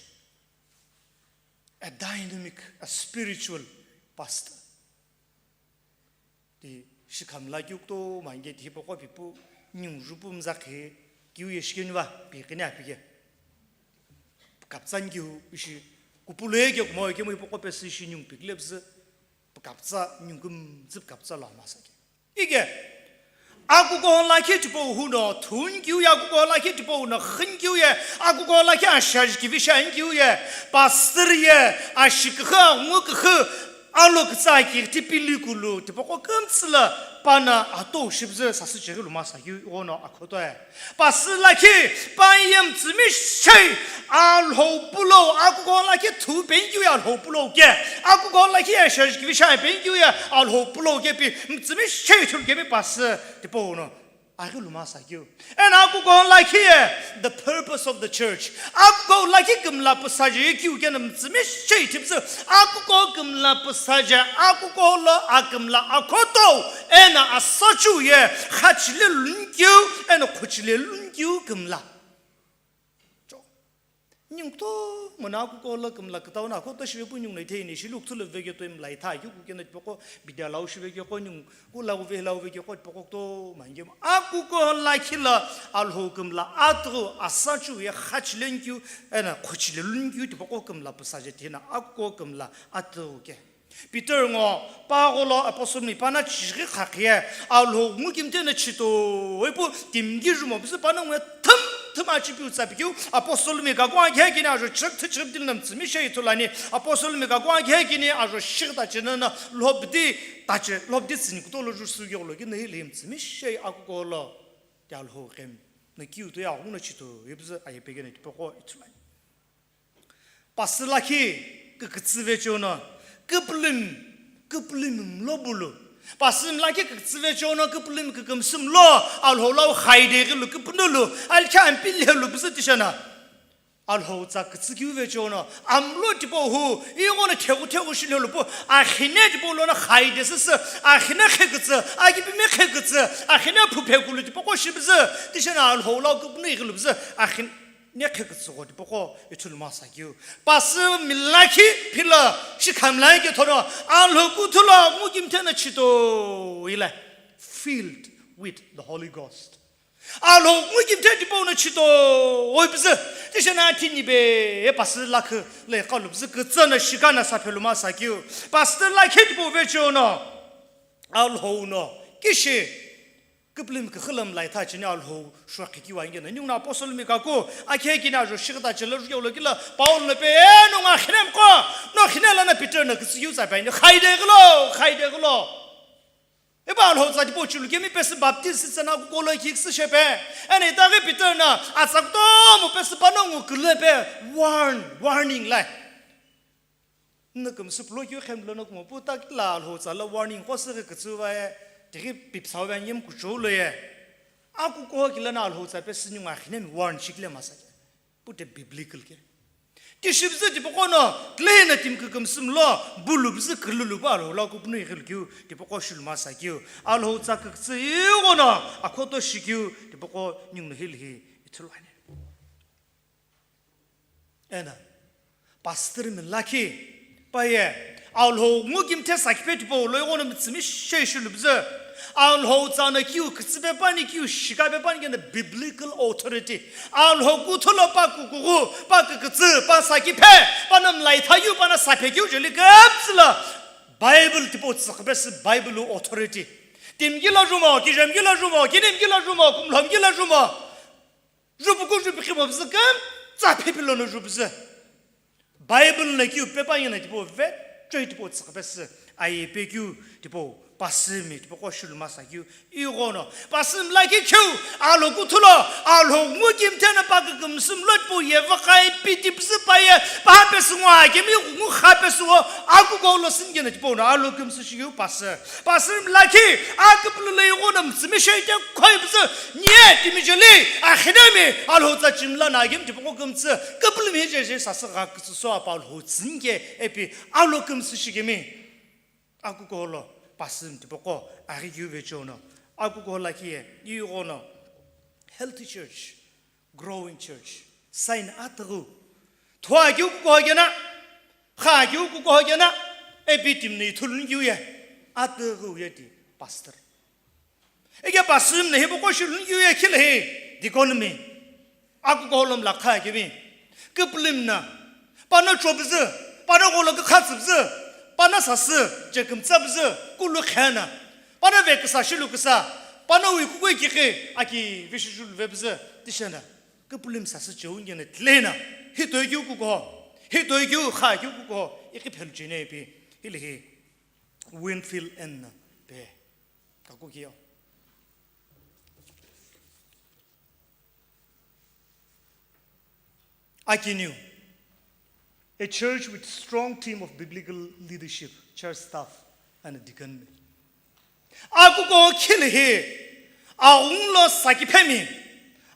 A dynamic, a spiritual pastor. Ti shikhamla keu kutomo anke ti hipaqo pipu ningu jupu mzakhe keu ye shikeni va pi kini apike. Pukapütsa ni keu ishi kupulo ye kemu kemu hipaqo pesü ishi ningu pikile püzü pukapütsa ningu kümtsü pukapütsa lo masa ke. Ike akukuho lakhi tipau huno thun keu ye akukuho lakhi tipau no khin keu ye akukuho lakhi ashaji kivi shan keu ye pastor ye ashikükhü aghungu kükhü Alo kütsa kighithi pili kulu tipaqo kümtsü lo pana atou shipüzü sasü cheghi lumasa keu ighono akhotoe. Pasü lakhi pa ye mütsümishei Alhou pulo, akukuho lakhi thu penikeu ye Alhou pulo ke, akukuho lakhi ye sheji kivi shai penikeu ye Alhou pulo ke pi mütsümishei thulu kemi pasü tipau no. Aghi lumasa keu. Eno akukuho lakhi ye, the purpose of the church. Akukuho lakhi kümla püsaje ye keu keno mütsümishei thipüzü. Akukuho kümla püsaje, akukuho lo akümla akhotou, eno asacheu ye, khachile lunikeu, eno khuchile lunikeu kümla. Cho. Ningu kutomo no akukuho lo kümla kütau no akhoto shivepu ningu no itheni shilu kuthu lo veketoi mla itha keu kukeno tipaqo bidia lau shivekeqo ningu ku lau ve lau vekeqo tipaqo kutomo angemo. Akukuho lakhi lo Alhou kümla atughu asacheu ye khachile nikeu eno khuchile lunikeu tipaqo kümla püsaje thina akukuho kümla atughu ke. Peter ngo, pa gholo apostle mi pana chighi khakhiye, Alhou ngukimthe na chito, ipu timgi jumo, bizi pana ngwe thum thum achipiu tsapikeu, apostle mi kakwa khe kini ajo chik thi chik dil nam tsimi shei thulani, apostle mi kakwa khe kini ajo shik ta chena na lhobdi ta che, lhobdi tsini kuto lo ju su yolo kini hilim tsimi shei akukolo, ti Alhou khem, na kiu to ya hung na chito, ipuzi aye pegene tipoko ithulani. Pasü lakhi kükütsü vecheono, küpülüm, küpülüm mlo bulu. Pasü lakhi kükütsü vecheono, küpülüm kükümsü mlo, Alhou lau khaide ghilu küpünulu, alkha ampil helu püzü tishana. Alhou tsa kütsü kiu vecheono, amlo tipo hu, ighono thegu thegu shilhelu pu, akhine tipo lono khaide süsü, akhine khekütsü, akipime khekütsü, akhine phuphe kulu tipo ko shibüzü, tishana Alhou lau küpünü ghilu püzü, akhin- Ne khekütsügho tipaqo ithulu masa keu. Pasü milakhi phila shikhamlai ke thono, Alhou kuthulo ngukimthe na chito ila, filled with the Holy Ghost. Alhou ngukimthe tipau na chito oipüzü. Tishena thinibe e pasü lakhi le qalupüzü kütsü na shika na saphelu masa keu. Pasü lakhi tipau vecheono, Alhou no kishi Küpülüm küxü lü mlai tha cheni Alhou shokhi kiu angena. Ningu no apostle mi kaku, akhe kini ajo shighita chela ju yolo kila, Paul no pe, "E, no nga khinem ko, no khine la na Peter na kütsü kiu tsa pe, ni khaide gilo, khaide gilo." Eba Alhou tsa tipo chulu kemi pesü baptist tsa na ku kolo ki küsü shepe. Ene itaghi Peter na, atsa kutomo pesü pano ngu küle pe, warn, warning lai. Nna kümsü plo keu khemlo no kumo pu ta kila Alhou tsa la warning ko sü kütsü va ye, tighi pipsau va nyem kuchou lo ye. Aku ko kila na Alhou tsa pe sünyu nga khine mi warn shikile masa ke. Pu te biblical ke. Ti shibzü tipaqo no, kile na tim kükümsü mlo, bulu bzü külulu ba Alhou la kupnu ighil keu, tipaqo shulu masa keu. Alhou tsa küktsü igo no, akhoto shikeu, tipaqo nyung no hil hi, ithulu ane. Ena, pastor mi lakhi, paye, Alhou ngukimthe sakiphe tipau lo ighono mitsimi shei shilubzü. Alhou tsa na kiu kütsüpe pani kiu shikape pani kena biblical authority. Alhou kuthulo pa kukughu, pa kükütsü, pa sakiphe, pa na mlai thayu, pa na saphe kiu jeli kepsila. Bible tipau tsükipesü Bible authority. Timgila jumo, kijemgila jumo, kinimgila jumo, kumlhomgila jumo. Jupuku jupikhimo püzü kümtsa phepilono jupüzü. Bible na kiu pepa yena tipau vechoi tipau tsükipesü. Aye pe kiu tipau pasü mi tipaqo shulu masa keu. Ighono. Pasü mlakhi keu. Alhou kuthulo. Alhou ngukimthe na pa kükümsü mlo tipau ye vakai piti püzü paye. Pa pesü ngwa kemi ngu kha pesü o. Aku kolo singena tipau no. Alhou kümsü shiu pasü. Pasü mlakhi, aküpülü lo ighono mtsimi sheite khoi püzü, nie timi jeli, akhinemi, Alhou tsa chimla na agim tipaqo kümtsü, küpülü mi jeje sasü gha kütsü so apa Alhou tsünke, epi Alhou kümsü shikemi. Aku kolo, pasü tipaqo, aghi keu vecheono. Aku kola kiye, ighono, healthy church. Growing church. Sign atüghü. Thua keu kukuho kena. Kha keu kukuho kena. Epi timni ithulun keu ye. Atüghü ye ti pastor. Ege pastor ne hibo koshulun keu ye khile he. Deacon mi. Aku kolom la kha kemi. Küpülüm na. Pano chopüzü. Pano kolo kükhatsüpüzü. Pano sasü. Chekümtsapüzü. Kulu khena. Pano ve küsa shilu küsa. Pano wi kukui kikhi. Aki vishishulu vepüzü. Tishena. Küpülüm sasü cheungena tlena, hi toikeu kukuho, hi toikeu kha keu kukuho, iqi phelu chene ipi, hili hi, Winfield N na pe, kaku kiyo. Akiniu, a church with strong team of biblical leadership, church staff, and a deacon. Akuko khili hi, aghungu lo sakiphemi,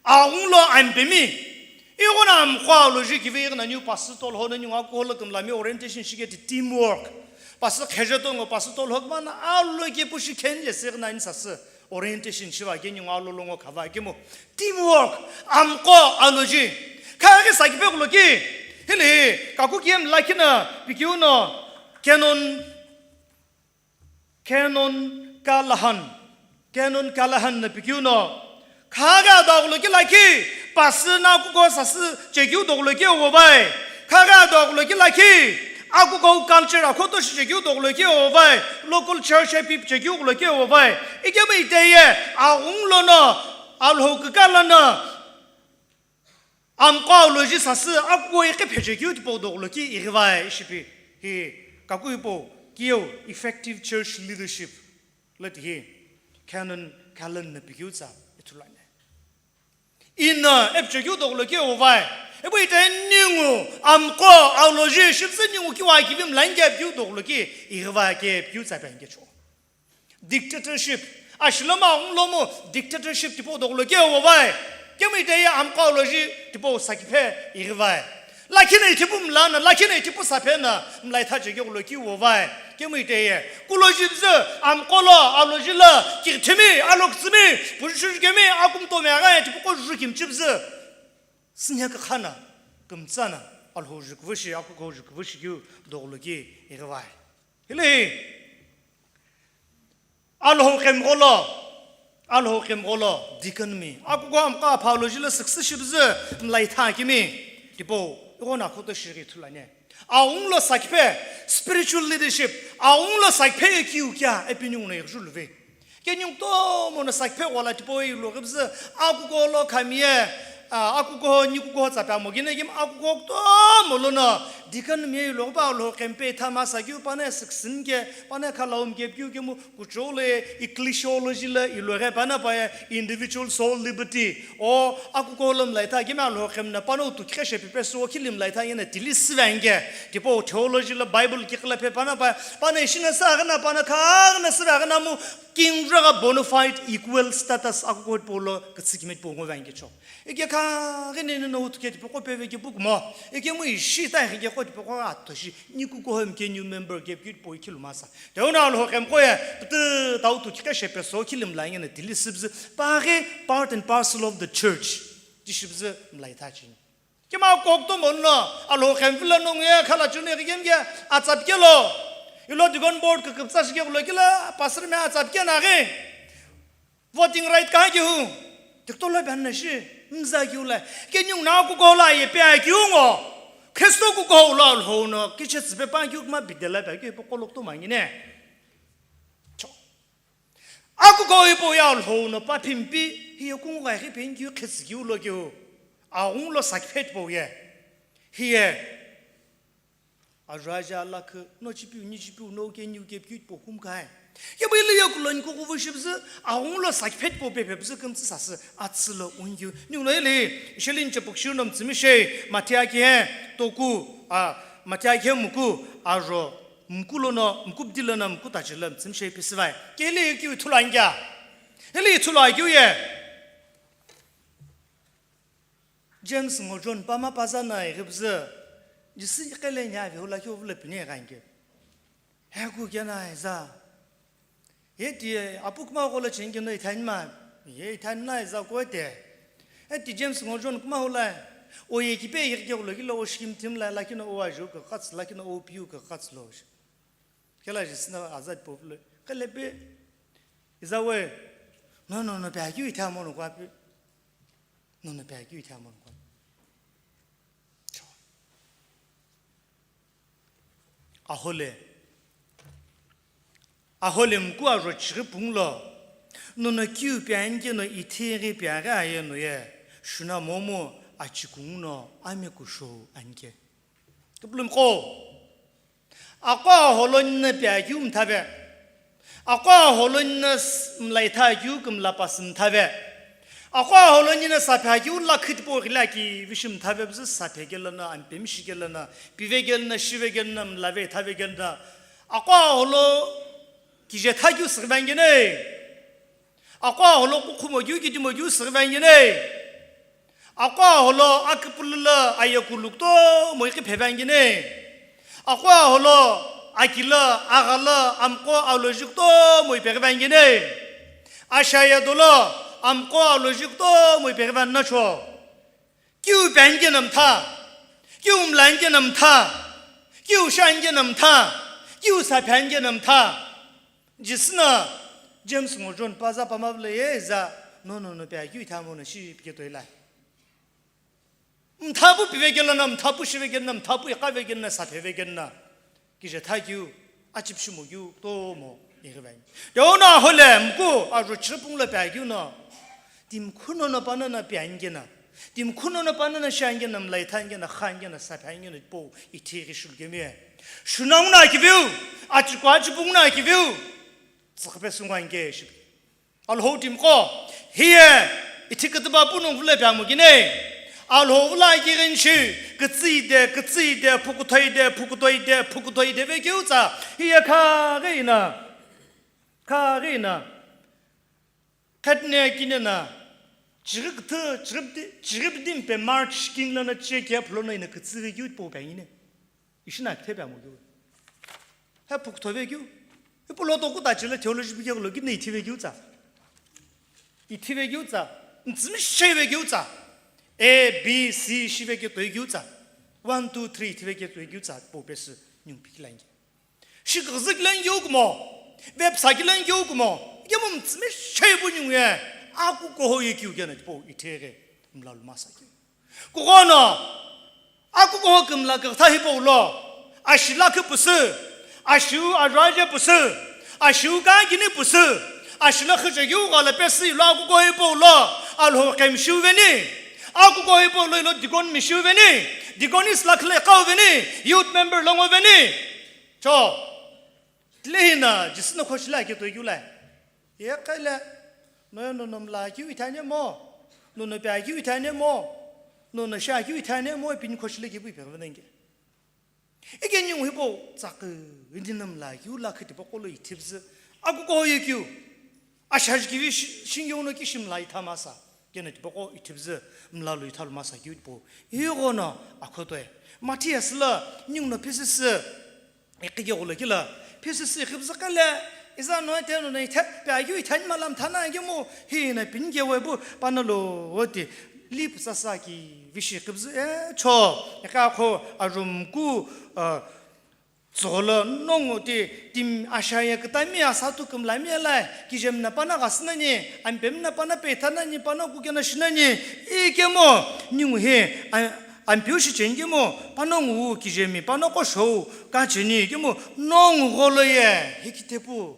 aghungu lo ampemi, ighono amqo aloji kivi ighono new pastor tolho no ningu akuko lo kümlami orientation shiketi teamwork. Pastor kheje tongo pastor tolho kmana alo ke pushi khenle signa ni sasü orientation shiva ke ningu alo longo khava kemu teamwork amqo aloji. Khaghi sakiphe kulo ki, hili hi, kaku kiem lakhi na, pikiu no, Canon Canon Callahan, Canon Callahan na pikiu no, khaghi adoghulo ki lakhi, pasü na kuko sasü chekiu doghulo ki obo bai, khaghi adoghulo ki lakhi, Akukuhou culture akhoto shichekeu doghulo keu vai, local church api pichekeu ghulo keu vai. Ikemu iteye, aghungu lono, Alhou kika lono, amqo auloji sasü akukuhou iqi phechekeu tipau doghulo ki ighi vai ishi pi. Hi, kaku hipau, kiyeu effective church leadership. Lati hi, Canon Callan na pikeu tsa ithulu ani. Ino, epichekeu doghulo keu vai. Epu ite ningu, amqo, auloji, shipüzü ningu kiu akivi mlani keu doghulo ki, ighi vai keu tsa pi ani kecho. Dictatorship. Ashiloma aghungu lomu dictatorship tipau doghulo keu vai. Kemu iteye amqo auloji tipau sakiphe ighi vai. Lakhi no ithipu mla no, lakhi no ithipu saphe no, mlaitha chekeu ghulo keu vai. Kemu iteye. Kuloji püzü, amqo lo, auloji lo, kighichimi, alokütsümi, pujushujukemi, akumtomegha, tipaqo juju kimichi püzü. Sünya kükha no, kümtsa no, Alhou jukuvüshi, akukuhou jukuvüshi keu doghulo ki ighi vai. Hile hi. Alhou qemgho lo, Alhou qemgho lo, deacon mi. Akukuhou amqo apha auloji lo süksü shipüzü mlaitha kimi. Tipau, ighono akhoto shighi ithulu ani. Aghungu lo sakiphe, spiritual leadership, aghungu lo sakiphe ye kiu kea, epi ningu no ighi juluve. Ke ningu kutomo no sakiphe ghola tipau ye iloghi püzü, akukuhou lo khami ye, a, akukuhou, nikukuhou tsa pi amo kini kemu akukuhou kutomo lono, deacon mi ye iloghi pa Alhou qempe itha masa keu pa no ye süksü mi ke, pa no ye khalou mi ke pi keu kemu, Kuchou lo ye ecclesiology lo iloghi pa no pa ye individual soul liberty. O akukuhou lo mlaitha kemi Alhou qhemno pa no utu kikhe shepe pesü o khili mlaitha yena tili süve anke. Tipau theology lo Bible kikhi lo phe pa no pa, pa no ishi no sü aghi no pa no kha aghi no süve aghi no mu kingu gha bona fide equal status akukuhou tipau lo kütsü kime tipau ngo ve anke cho. Ike kha ghi nino no utu ke tipaqo peve ke pu kumo. Ikemu ishi ta ghi ke qo tipaqo atho shi. Nikukuhou mi ke new member ke pi tipau ikhilu masa. Teu no Alhou qemqo ye, pütü tau tu kikhe shepe so khili mla ngena tili süpüzü, pa ghi part and parcel of the church. Ti shipüzü mlaitha chini. Kema kok to mono, Alhou qemvilo nongu ye khala chuni ghi kemke atsap kelo. Ilo deacon board küküpütsa shike ghulo kila, pastor mi atsap kena ghi. Voting right ka kiu. Tikto lo ban na shi. Mza kiu la. Ke nyung na kukuhou lo ye pe kiu ngo. Kristo kukuhou lo Alhou no. Kiche tsüpe pa kiu kma bidela pa kiu ipo kolok to mangi ne. Cho. Akukuhou ipo ya Alhou no pa phimpi. Hiye kungu ga hi pen kiu khitsi kiu lo kiu. Aghungu lo sakiphe tipau ye. Hiye. Ajo aja alakhu, no chipiu, ni chipiu, no ke niu ke piu po kum kai. Ye bai le ya kulon ko kuvu shibzu, aung lo sakphet po pepe bzu kum tsu sasü, atsü lo unyu. Niu lo ile, shelin che pukshir nom tsimi she, matia ke, toku, a, matia ke muku, ajo, muku lo no, muku bdi lo no, muku tachi lo tsimi she pisivai. Ke le ki uthulo angya. Ele uthulo agyu ye. James ngo John pama paza na ighibzü, Jisü iqele nya vihu lakhi uvula pine ghanke. He ku kena iza. He ti apuk ma golo chingi no ithan ma, ye ithan na iza ko te. He ti James ngo John kuma hula, o ye kipe yigke ulo kilo o shkim tim la lakino o aju ko kats lakino o piu ko kats lo. Kela Jisü na azad po vule. Kele pe, iza we, no, no, no, pe agyu itha mo no kwa pe. Nono pe akeu ithe amo nukho. Ahole. Ahole mku aro chighi punglo. Nono kiu pe anke no ithighi pe aghi aye no ye. Shuna momu achikungu no ame kusho anke. Tupulumqo. Aqo aholo nina pe akeu mthave. Aqo aholo nina s-, mlaitha akeu kümla pasü mthave. Aqo aholo nina saphe akeu lakhit po ghila ki vishi mthave bzu saphe kelana, ampemi shi kelana, pive kelana, shive kelana, mlave thave kelana. Aqo aholo kije thakeu sirvangene. Aqo aholo kukhumo keu kidimo keu sirvangene. Aqo aholo akipulula ayekulu kutomo iqi phevangene. Aqo aholo akila, aghala, amqo aloji kutomo ipeghi vangene. Ashaya dolo amqo aloji kutomo ipeghi vannacho. Kiu pangena mtha. Kiu mlangena mtha. Kiu shangena mtha. Kiu saphangena mtha. Jisü na James ngo John paza pamavle ye za no no no pe akeu ithamo no shi pike toila. Mthapu pivekelana, mthapu shivekelana, mthapu iqavekelana, saphevekelana. Kije thakeu, achipishi mokeu kutomo ighivaeni. Deono ahole mku ajo chiripungula peakeu no, timi khunono panano peani kena, timi khunono panano shiani kena, mlaithani kena, khani kena, saphani kena, po ithi ighi shulu kemi. Shunangu na kiveu, achiku achipungu na kiveu, tsükhpe sungwa inke shipi. Alhou timiqo, hiye ithi kütüba pungu vüle pea mokine. Alhou vüla kiginshi, kütsüide, kütsüide, phukuthoide, phukuthoide, phukuthoide vekeu tsa, hiye khaghi ina, khaghi ina, khatne kinena, chighi küthü, chighi bdi-, chighi bdimpe March king lono che keplono ina kütsü vekeu po pea ngine. Ishi na kithe pea mokeu. He phukutho vekeu. Ipu lo toku ta chile theology bikeghulo kini ithi vekeu tsa. Ithi vekeu tsa. Ntsimi shi vekeu tsa. A, B, C shi vekeu toikeu tsa. One, two, three ithi vekeu toikeu tsa. Po pesü nyung pikilangye. Shi kizikilangye ukumo. Vepsa kilangye ukumo. Ikemu ntsimi shi pu nyung ye. Aku koho ye kiu kena po ithi ghe. Mlalu masa kiu. Kughono, akukuho kümla kükha hipau lo, ashi lakhi pusu, ashiu ajuaje pusu, ashiu kangini pusu, ashi lakhi chekeu ghala pesü ilo akukuho hipau lo, Alhou qhemshiu veni, akukuho hipau lo ilo deacon mishiu veni, deaconess lakhi le kau veni, youth member longo veni. Cho, tile hina, Jisü no khoshi la ke toikeu lai. Ye kele, nono no mla kiu ithane mo, nono pia kiu ithane mo, nono sha kiu ithane mo, pin khoshile kipu ipe venenge. Ike nyung hipo, tsakü, indi no mla kiu la khiti pokolo ithipzü, akukuho ye kiu, ashaji kivi shi-, shingi uno kishim la ithamasa, kena tipoko ithipzü, mla lo ithalu masa kiu po, igo no akhotoe. Matthias la, nyung no pisisi, Iqike gholo kila, P C C iqhipüzü qale, iza no ete no ne ithe, pe ayu ithani malam thana agemu, hi na pinike webu, pana lo oti, lip sasa ki vishi iqhipüzü, e, cho, iqa kho, arumku, a, tsolo nongu ti, tim ashaya kitami asatu kumlami alai, kijem na pana gasinani, ampem na pana pethanani, pana kukena shinani, ikemo, ningu hi, a, Ampiu shi cheni kemu, panongu wu kijemi, panoko shou, ka cheni kemu, nongu gholo ye, hikitepu.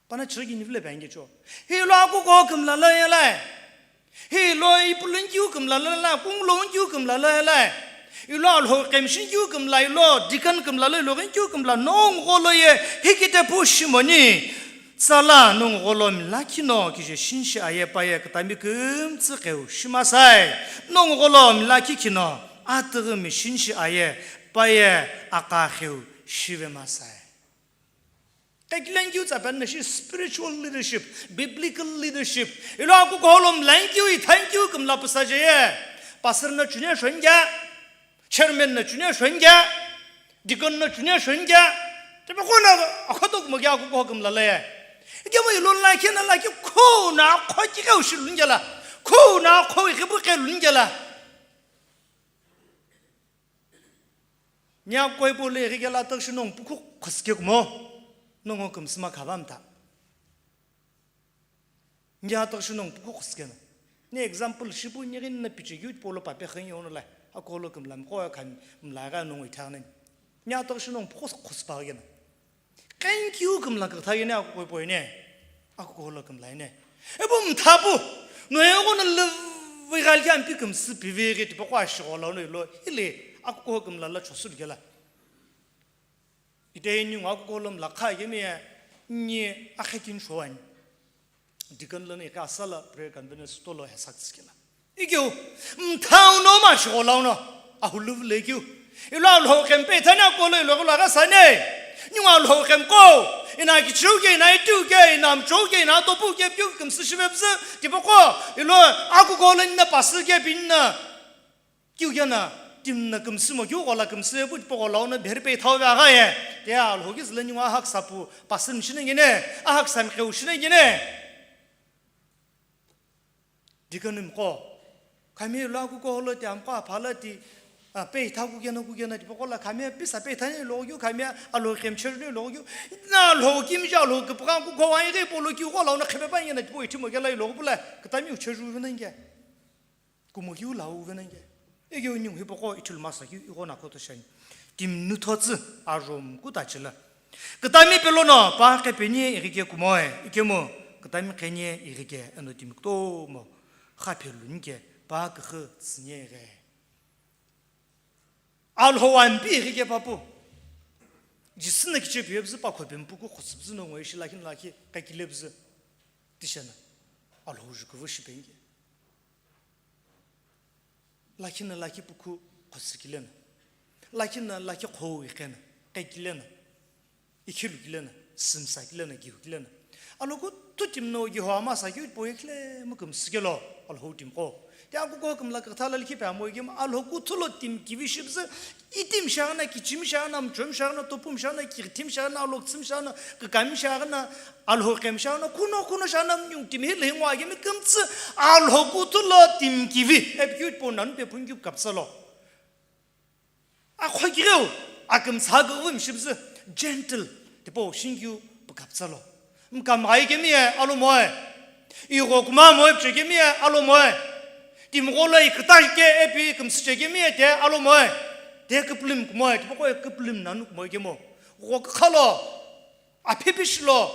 Pana chiriki nivile bangi cho. Hi lo akuko kumla lo ye lai. Hi lo ipulun kiu kumla lo ye lai, kung lo kiu kumla lo ye lai. Hi lo alho kemshin kiu kumla, hi lo deacon kumla lo, hi lo gen kiu kumla, nongu gholo ye, hikitepu shimoni. Tsala nongu gholo mlakhi no kije shinshi aye paye kitami kümtsü qeu shimasai. Nongu gholo mlakhi khino atüghü mi shinshi aye paye aqaqeu shivemasai. Qekilengkiu tsa pen na shi spiritual leadership, biblical leadership. Ilo akuko gholo mlangkiu, ithangkiu kümla püsa jeye. Pastor na chune shonge. Chairman na chune shonge, deacon na chune shonge, tebe khona akhoto kumo kya kuko kumla le. Kemo ilo la kena la ki khona kho ki ka ushi lungela. Khona kho ki bu ke lungela. Nya koi bo le ri gela tak shi nong puku khoske kumo. Nongo kumsma khabam ta. Nge ataghi shi nongu puku khoskena. Ni example shipu nyeghi na piche keu tipau lo pape khengi ono lai. Akolo kümla mqo ya khami mla gha nongu ithaghi nani. Ni ataghi shi nongu puku khospa gena. Thank you kümla kükha gene akukoi poine. Akukolo kümla ine. Ebu mthapu. No ego na lüvü ghal ki ampi kümsü pive ghi tipaqo ashigho la ono ilo. Ile akuko kümla la chosu gela. Ite ningu akukolo mla kha yemi ye, nyi akhe kin showani. Deacon lono ika sala prayer convener sutolo hesak tsikela. Ikeu, mthau no ma shigho launo, ahuluvu le ikeu. Ilo alho kempe thani akolo ilo kula ka sane. Ningu alho kemko, ina kichiu ke, ina itiu ke, ina mchou ke, ina topu ke, piu kümsü shivepsü, tipaqo, ilo akukolo nina pasü ke, pinna. Kiu kena, timna kümsü mo, kiu ghola kümsü, pu tipaqo launa bheri pe ithau ve agha ye. Te alho ki züle ningu ahak sapu, pasü mshine ngene, ahak sam keu shine ngene. Deacon mqo. Khami lo akuko lo te amqo aphala ti, a, pe itha kukena kukena tipaqo la khami pisa pe ithani lo kiu khami alho kemcher lo kiu. Na lo kimja lo kipqa kuko wa ighi polo kiu ghola una khepe pa ngena tipo ithimo kela lo pula. Kitami ucheju vena nge. Kumo kiu lau vena nge. Ikeu ningu hipaqo ithulu masa kiu igho na koto shani. Timi nuthotsu ajo mkutachi la. Kutami pelono pa qhepeni ighike kumoe, ikemu kutami qhenie ighike eno timi kutomo khaphelunike pa kükhu tsünie ighe. Alhou ampi ighike papu. Jisü na kiche piye püzü pa khope mpuku khosüpüzü no ngoi shi lakhi na lakhi kakile püzü. Tishena. Alhou jukuvu shipenge. Lakhi na lakhi puku khosükile na. Lakhi na lakhi khou iqhe na. Kakile na. Ikhilu kile na. Simsa kile na. Gihu kile na. Alhou kutu timi no gihu ama sa keu po ikhle mu kümsü kelo. Alhou timi ko. Te akuko kümla kükha la likhi pe amo igemu Alhou kutu lo timi kivi shipüzü. Itimi shaghi na, kichimi shaghi na, mchomi shaghi na, topumi shaghi na, kighitimi shaghi na, aloktsümi shaghi na, kükami shaghi na, Alhou qhemi shaghi na, kuno kuno shaghi na, mnyung timi hi lehi ngwa kemi kümtsü, Alhou kutu lo timi kivi, epi keu tipau nanu pe phungu kapsa lo. Akhokigheu, akümsa kughuvu mshipüzü, gentle, tipau shingkeu pu kapsa lo. Mkamghai kemi ye alomoe. Igho kumamoe pche kemi ye alomoe. Timigho lo iküta ke epi kümsüche kemi ye te alomoe. Te küpülüm kumoe, tipaqo ye küpülüm nanu kumoe kemo. Gho kükhalo, aphipishi lo.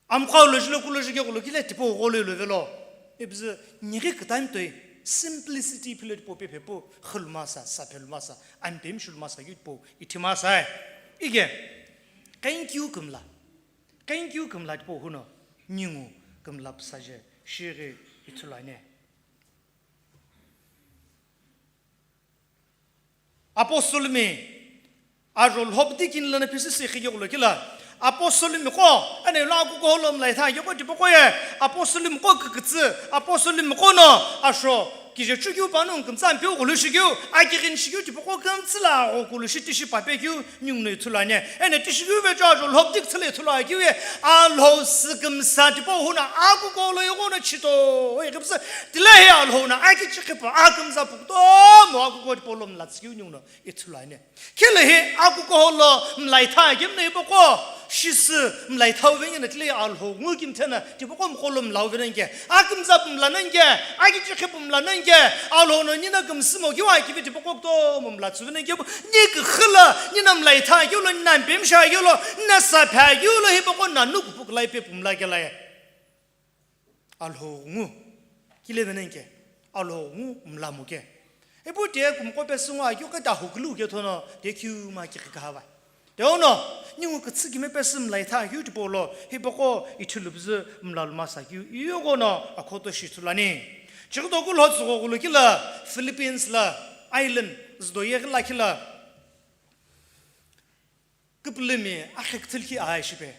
Amqhau lo jilo kulo jike kulo kile tipau gho lo ilo velo. Ipüzü nighi kütami toi simplicity philo tipau pe phepu khulumasa, sa phelumasa, ampemi shulumasa, yu tipau ithimasa. Ige, thank you kümla. Thank you kümla tipau huno, ningu kümla püsaje, shighi ithulu ani. Apostolimi, ajo lhobdi kini lana phisisi khike kulo kila. Apostolimi ko, ene lo akuko holo mlai tha, yoko tipaqo ye, apostolimi ko kükütsü, apostolimi ko no, asho, kije chukeu panu kümtsa mpiu kulo shikeu, akighin shikeu tipaqo kümtsü la, o kulo shi tishi pape keu, Ninguno ithulu ani. Eno tishi keu vecho ajo lhobdi kütsüle ithulu akeu ye. Alhou sükümsa tipau huno akuko lo ighono chito. Oye kipüsü tile hi Alhou no akichikhipu akümza pu kutomo akuko tipau lo mlatsü keu ninguno ithulu ani. Kile hi akuko lo mlaitha kemno ipoko. Shisü mlaitha uvenge na tile Alhou ngu kimthena. Tipaqo mqo lo mlau venenke, akümza pu mlanenke, akichikhi pu mlanenke, Alhou no nina kümsümo kiwa kivi tipaqo kutomo mlatsu venenke pu, ni kükhü lo, nina mlaitha keu lo, nina mpemsha keu lo, nina sapha keu lo, hipaqo nanu kupu kulai pe pu mlakela ye. Alhou ngu kile venenke, Alhou ngu mlamuke. Ipu te kumqo pesü ngo akeu keta hukulu kethono te kiu ma kikhi kahava. Teuno, ningu kütsü kime pesü mlaitha keu tipau lo, hipaqo ithulu püzü mlalumasa keu, iyogono akhoto shi ithulu ani. Chighidoku lho tsügho kulo kila, Philippines la, island, züdo yeghi lakhi la. Küpülümi, akhe küthülkhi aa shipe.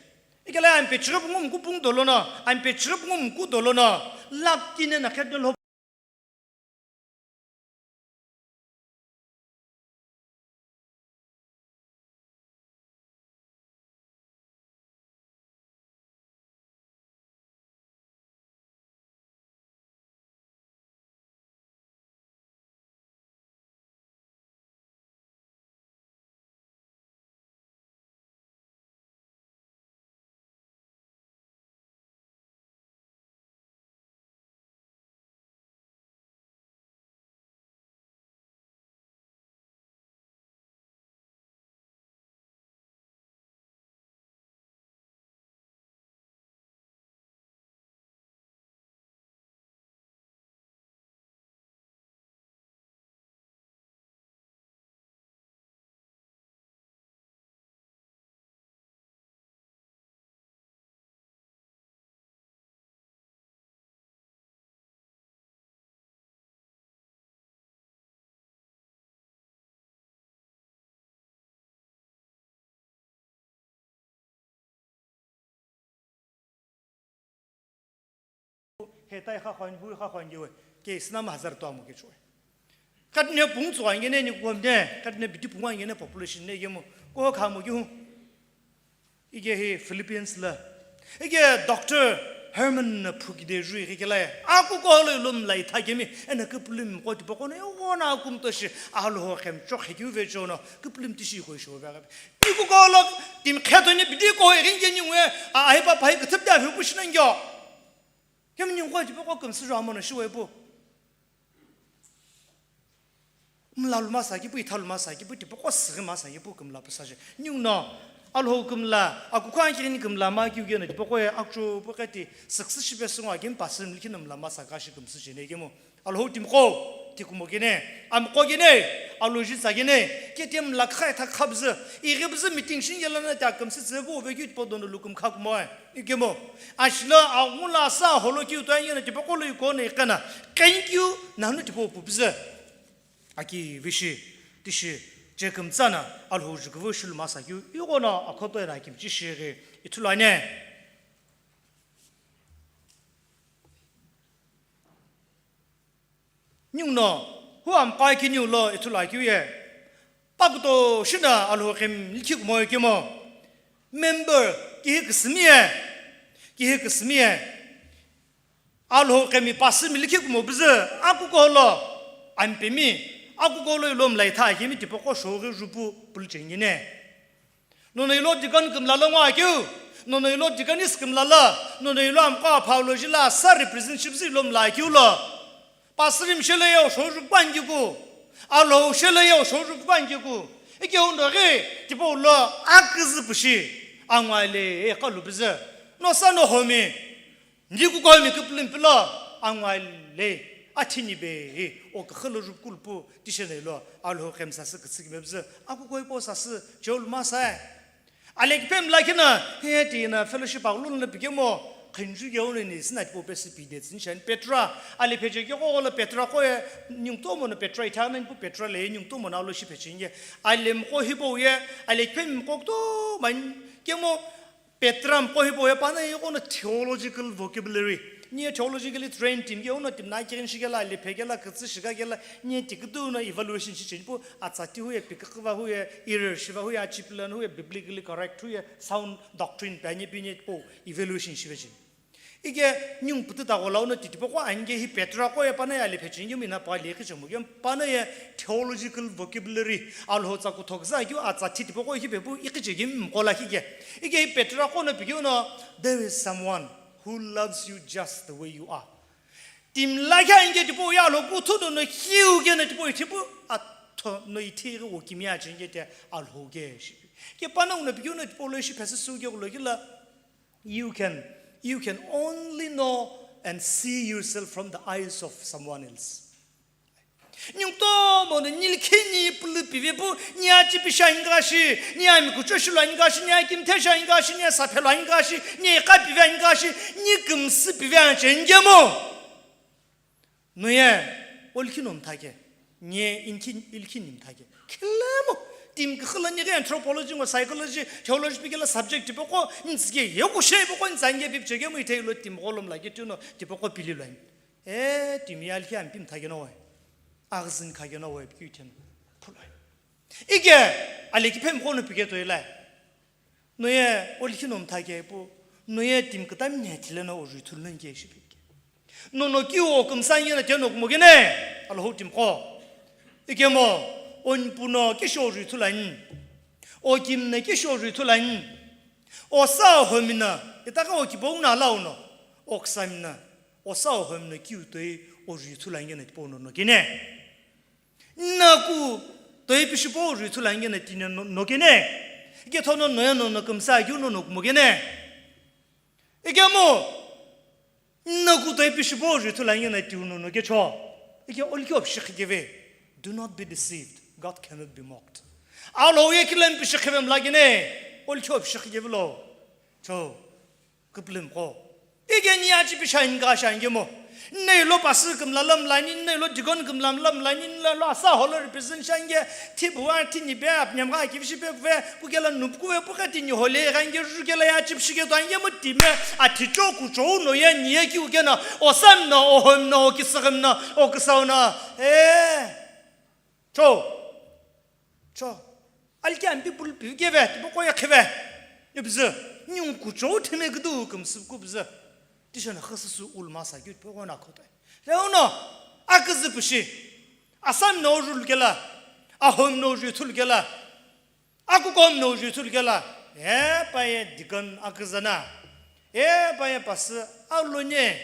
Ikela ampe chirip ngu mku pung dolono, ampe chirip ngu mku dolono, lak kine na khe dolo. Hetai khakhwani, hui khakhwani yewe, ke sinam hazar to amo ke chue. Katne pung tsuwa ngene ni kuamne, katne bidi pungu ngene population ne yemo, ko khamo ki hu. Ige hi Philippines la. Ige Doctor Herman na phuki de jui ri kela. Aku ko lo lo mlai tha kemi, ena küpülüm ko tipaqo ne, yo na akum to shi, Alhou khem chok he ki ve chono, küpülüm tishi ko sho ve. Iku ko lo, tim kheto ni bidi ko ringe ni ngwe, a, ahi pa pai küthüp da hu pushna ngyo. Kemi ni ngwa tipaqo kümsü jo amo na shi we pu. Mla lumasa kipu, itha lumasa kipu, tipaqo sighi masa kipu kümla pusaje. Ninguno, Alhou kümla, akukhu akighini kümla ma kiu keno tipaqo ye akucho puqeti, success shipe sungu akimi pastor mlikhi no mla masa kashi kümsü jene kemu. Alhou timiqo, tikumo kene, amiqo kene, aloji tsa kene, kete mla kha itha khabzü, ighibzü meeting shinge lana ta kümsü tsebo ove kiu tipodono lukum kha kumoe, ikemo. Ashilo, angula sa holo kiu to yeno tipaqo lo iko ne ikena, thank you, nanu tipo pubzü. Aki vishi, tishi, chekümtsana, Alhou jukuvu shulu masa kiu, iqo na akhoto ena kimchi shiri, ithulu ane. Ninguno, hu amqa kiniu lo ithulu akeu ye. Pakuto shina Alhou qhemli khikumo ye kemo. Member, kihi küsümi ye. Kihi küsümi ye. Alhou qhemi pastor mlikhi kumo bizü, akuko lo, ampemi, akuko lo ilo mlaitha akemi tipaqo shoghi jupu pulchengine. Nono ilo deacon kümla lo ngo akeu, nono ilo deaconess kümla lo, nono ilo amqa apha lo jila sa represent shipüzü ilo mla akeu lo. Pastor mshelo ye osho jupu angiku, Alhou shelo ye osho jupu angiku. Ike undo ghi, tipau lo aküzü pushi, angwa le, e kalu bizü. No sa no homi. Ndi kukomi küpülümi pilo angwa le athini be o küxü lo jupu kulupu tishene lo Alhou qhemi sasü kütsü kime bizü akukoi po sasü cheulu masa. Alekiphe mlakhi na he ti na fellowship aghulu na pikemo khenju ye uni ni sina tipo pesi pide tsini shan Petra ale pheche ke ko lo Petra ko ye nyungto mo na Petra ithana pu Petra le nyungto mo na lo shi pheche nge ale mko hibo ye alekiphe mko to man kemo Petra mqo hipau ye pano ye ighono theological vocabulary. Ni theologically trained timi ke uno timi na kirin shikela, lephe kela, kütsü shika kela, ni tikitu no evaluation shi cheni pu, atsa ti huye, pikakhiva huye, error shiva huye, achipilan huye, biblically correct huye, sound doctrine pe ani pi ni pu evaluation shiva cheni. Ike nyung putu ta gola uno titipo ko ange hi Petra ko ye pano ye lephe cheni ke mina pa le kichemu ke pano ye theological vocabulary, Alhou tsa kuthok za keu atsa thitipo ko hi pepu ikiche ke mqo la hi ke. Ike hi Petra qo no pikeu no, there is someone who loves you just the way you are. Timi lakhi ange tipau ye Alhou kuthu no no hiu ke no tipau ye thipu atho no ithi ghi wo kimi ache nge te Alhou ke shi. Ke pano no pikeu no tipau lo shi phese su ke lo kila, you can, you can only know and see yourself from the eyes of someone else. Nyungtomo no nilkhini pulu pive pu, ni achipi sha ingashi, ni ami kucho shilo ingashi, ni akimthe sha ingashi, ni saphelo ingashi, ni kapive ingashi, ni kümsü pive anche ngemo. No ye, olkhino mthake, ni inkin ilkhini mthake. Khilemo, timi khila ni anthropology ngo psychology, theology pikela subject tipoko, nzike ye kushe poko nzange pipchege mo ithei lo timi golom lagi tuno, tipoko pili lo. E, timi ye alkhi ampi mthakeno we. Aghazin khakeno we, pikeu itheno. Phuloi. Ike, alekiphe mqo no pike toilai. No ye, olkhino mthake pu. No ye, timi kütami ni thile no ojui thulu no nge shipike. No no kiu o kümsa nge na teno kumo kene. Alhou timi qo. Ikemo, onpu no kisho ojui thulani. O kim no kisho ojui thulani. O sa o homi no, itaka o kibong na lau no. O ksa mi no. Osa ohomno kiu toi ojui thulangena tipau no nokene. Nnaku toi pishipo ojui thulangena tine no-, nokene. Ikethono noya no nokumsa kiu no nokumokene. Ikemu nnaku toi pishipo ojui thulangena tiu no nokecho. Ike olkio pishikikeve. Do not be deceived. God cannot be mocked. Alo ye kilen pishikikeve mlagene. Olkio pishikikeve lo. Cho. Küpülüm qo. Ike ni achi pisha inka shange mo. Nei lo pastor kümla lamlani, nei lo deacon kümla lamlani, nei lo asa holo represent shange, thi buwa, thi nibe, apnyamgha akivishi pe kuve, kukela nupku ve puke tini hole ghange rukela ya chipshike to ange mo time, athi cho kucho no ye ni ye ki ukena, osam no, ohom no, okisagam no, okisau no. Eh. Cho. Cho. Alki ampi pulpi keve, tipoko ye kheve. Ibzü. Nyung kucho theme kudu kumsüp kubzü. Tishana khasüsü ulmasa gyut poko na khotai. Reuno. Aküzü pushi. Asam no rul kela. Ahom no ju thul kela. Akukom no ju thul kela. E paye deacon aküzana. E paye pastor alonye.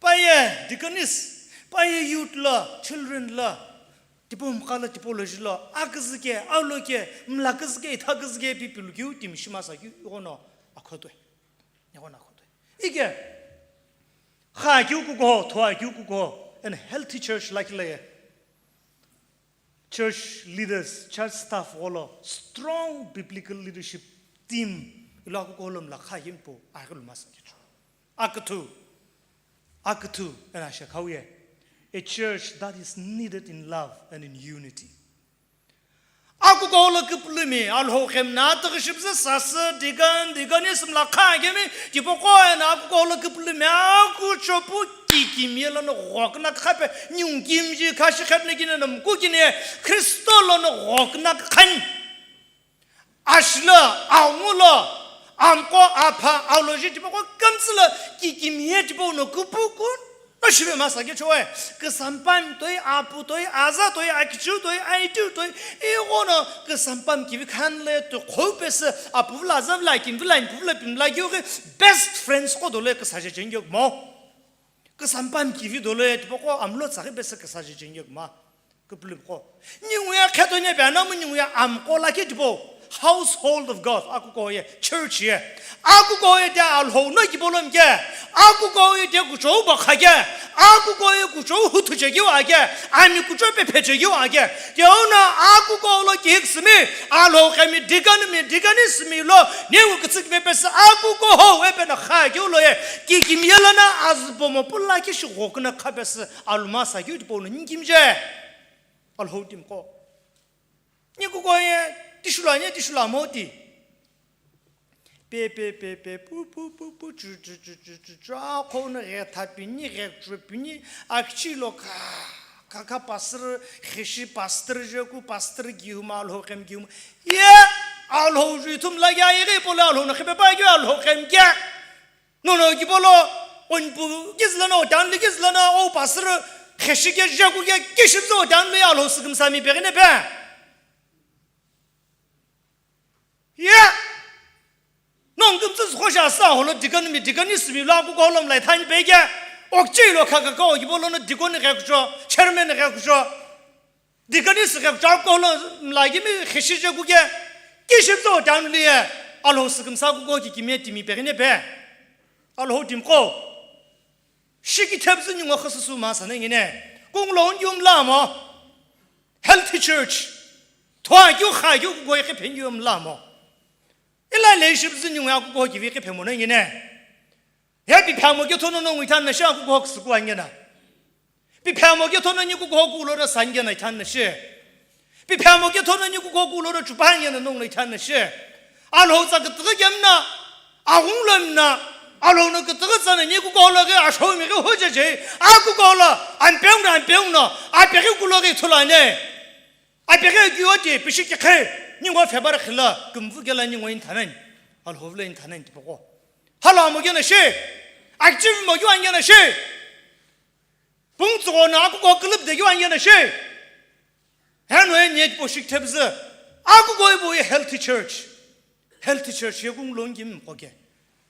Paye deaconess. Paye youth la, children la. Tipau mkha lo, tipau lo jilo, aküzü ke, aulo ke, mla küzü ke, itha küzü ke, pi pilu keu, timi shima sa keu, ighono akhotoi. Ighono akhotoi. Ike, kha keu kuko, thoa keu kuko, and healthy church like le. Church leaders, church staff gholo, strong biblical leadership team, ilo akuko lo mla kha yimpo, akulu masa kichu. Akuthu, akuthu, and ashakhauye, a church that is needed in love and in unity. Akuko lo kupulumi, alho khemna, tagshibza sasa, deacon, deaconess mla kha kemi, tipoko ena akuko lo kupulumi, aku chopu kikimi lo no ghokna khape, nyung kimji khashi khatna kine nam kukine, Kristo lo no ghokna khan. Ashla, aungulo, amko, apha, auloji tipoko kamsila, kikimiye tipo no kupuku, no shibe masa ke choe. Kisampam toi, apu toi, aza toi, akichu toi, aitu toi, igono kisampam kivi khanle to khopese, apu vla, aza vla, kim vla, impu vla, pim vla, yoke best friends ko dole kisaje jengyo mo. Kisampam kivi dolo ye tipoko amlo tsaghi bese kisaje jengyo ma. Kupulum ko. Ninguya kheto nye pe anamu ninguya amko la ke tipo. Household of God. Akuko ye. Church ye. Akuko ye te alho no kipolom ke. Akuko ye te kuchou bakha ke. Akuko ye kuchou hutu che kiwa ke. Ami kuchou pe phe che kiwa ke. Te ona akuko lo kiksimi. Alho kemi deacon mi, deaconess mi lo. Ningu kitsik pe pesa akuko ho we pe na kha ke lo ye. Kikimiye lana azüpomo pula ke shighokuna kha pe se. Aluma sa keu tipau no nikimje. Alhou timi qo. Ni kuko ye, tishula nye, tishula mo ti. Pe, pe, pe, pe, pu, pu, pu, pu, chu, chu, chu, a, kho no ghe tha pi ni, ghe chu pi ni, a, kichi lo kha, kha, kha, pastor, ghe shi pastor je ku, pastor gi hu ma, alhou khem gi hu ma. Ye, alhou ju ithum la ya, ye ghe po la alhou no khe pe pa, ye alhou khem ge. No, no, ki bolo, on pu, ki zla no, dan li ki zla no, o pastor, kheshi ke, jaku ke, ki shim zo, dan li alo, sikim sami pe ne pe. Ya. No, ngum tsu kho sha sa, holo, deacon mi, deaconess mi, la ku ko lom lai than pe ke. Ok, chi lo, kha, kha, ko, ki bolo, no, deacon ke kucho, chairman ke kucho. Deaconess ke kuchau ko lo mla kimi khishi je kuke. Kishi zo dan liye. Alhou sikim sa kuko ki kimi timi pe ne pe. Alhou tim ko. Shiki thep zu nyungo khasu su ma sa ne ngine. Kung lo yum la mo. Healthy church. Thwa kyu kha kyu kuko ke phen yum la mo. Ila le ship zu nyungo kuko ki vi ke phen mo ne ngine. He pi phamo ke thono no ngui than na sha kuko ksu ku angena. Pi phamo ke thono ni kuko ku lo na sangena than na she. Pi phamo ke thono ni kuko ku lo na chupa ngena nong na than na she. Alhou tsa ke tge kem na, a hung lo na, alhou no ke tge tsa na ni kuko lo ke a shou mi ke ho je je. A kuko lo, an peung na, an peung no, a pe ke ku lo ke thola ne. A pe ke ki o te, pi shi ke khe, ni ngo fe bar khila, kum vu ke la ni ngo in thanan. Alhou le in thanan ti poko. Hala mo ke na she. Active mo ke an ke na she. Pung tsugo na aku ko club de yuan yana she. Heno e nyet po shik thep zü. Aku ko ibo ye healthy church. Healthy church ye kung long kim ko ke.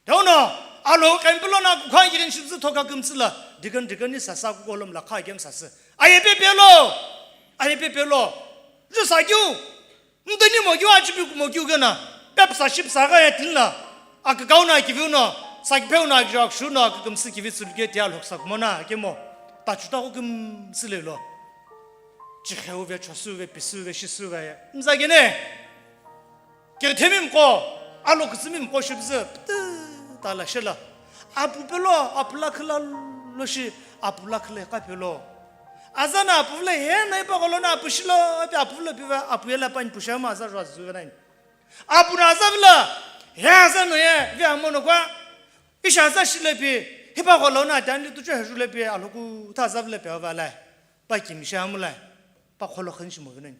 Dono, alo kan pelo na ku khan yin ship zü thoka kim sila. Dikan dikan ni sasa ku kolom la kha kem sasa. Aye pe pelo. Aye pe pelo. Ju sa kyu. Nteni mo kyu achipi mo kyu gena. Pep sa ship sa ga ya tin la. Akakau na kiviu no. Sakipeu na kyu akshu no akakam si kivi sulke tia lhok sak mo na kemo. Tachu ta ko kim sile lo. Chikheu ve chosu ve pisu ve shisu ve. Mza gene. Kirthemi mko. Alo kisimi mko shibzi. Ptü ta la shela. Apu pelo, apu la khila lo shi, apu la khila ka pelo. Aza na apu le he na ipa kolo na apu shilo, apu, apu le piva, apu yela pan pusha ma aza jwa zu ve nai. Apu na aza vla, he aza no ye, vi amo no kwa. Isha aza shile pi, hipa kolo na dan li tu che ju le pi, alo ku ta aza vla pe va lai. Pa kim sha mu lai. Pa kolo khan shi mo ve nai.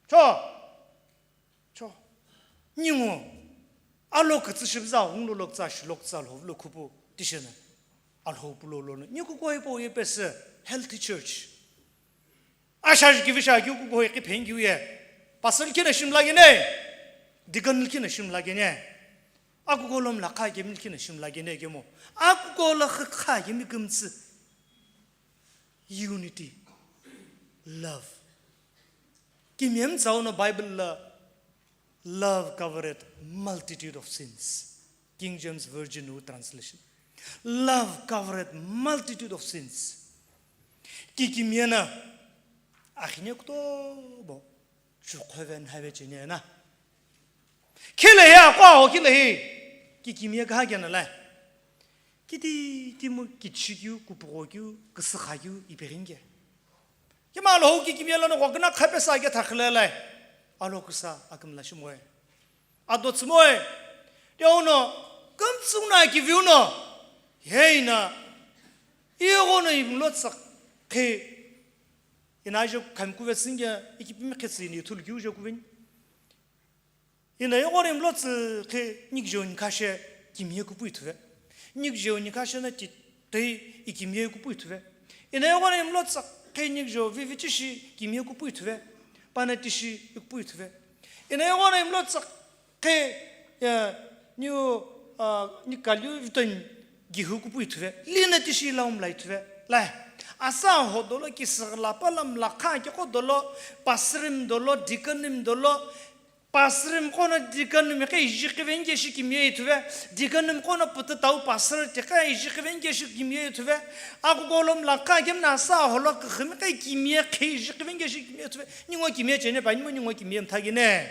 Cho. Cho. Ningu. Alo kütsü shibza, unglo loktsü, shiloktsü, alhou lo khupu, tishena. Alhou pulo lo. Ni ku koi po ye pese, healthy church. Asha ki visha ki ku koi ki phengi ye. Pastor ki na shimla gene. Deacon ki na shimla gene. Aku kolom la kha ke mil ki na shimla gene kemo. Aku kola kha ke mi kumtsü. Unity. Love. Kimiyemi tsau no Bible la, "Love covered multitude of sins." King James Version wu translation. "Love covered multitude of sins." Kikimiye na akhine kutomo chukhove nhave chene na. Khile he akwa ho khile he. Kikimiye kaha kena lai. Kiti timu kichikyu, kupugokyu, kisakhayu, ipiringe. Kima lo kikimiye lo no kokna khape sa ke thakhile lai. Alo kusa akimla shimoe. Ado tsimoe. Te uno, kamtsung na kiviu no. Heina. Iyo no imlo tsak. Khe. Ina je kam kuve singe, ikipimi khetsi ni thul kiu je kuven. Ina ighono imlo tsü khe nikijeu nikashe kimiye kupu ithüve. Nikijeu nikashe na ti toi ikimiye kupu ithüve. Ina ighono imlo tsü khe nikijeu vivi chishi kimiye kupu ithüve. Pana tishi kupu ithüve. Ina ighono imlo tsü khe, ya, niu, ah, nikaliu viton gihu kupu ithüve. Lina tishi laum la ithüve. Lai. Asa hodolo kisagla palam la kha ke kodolo, pasrim dolo, dikanim dolo, Pastor mqo no deacon mi qo iji qhive nge shi kimiye ithüve. Deacon mqo no putu tau pastor ti qo iji qhive nge shi kimiye ithüve. Aku kolom la kha kemna sa holo kkhimi qo kimiye qhi iji qhive nge shi kimiye ithüve. Ningu kimiye chene pa, ningu, ningu kimiye mtha kene.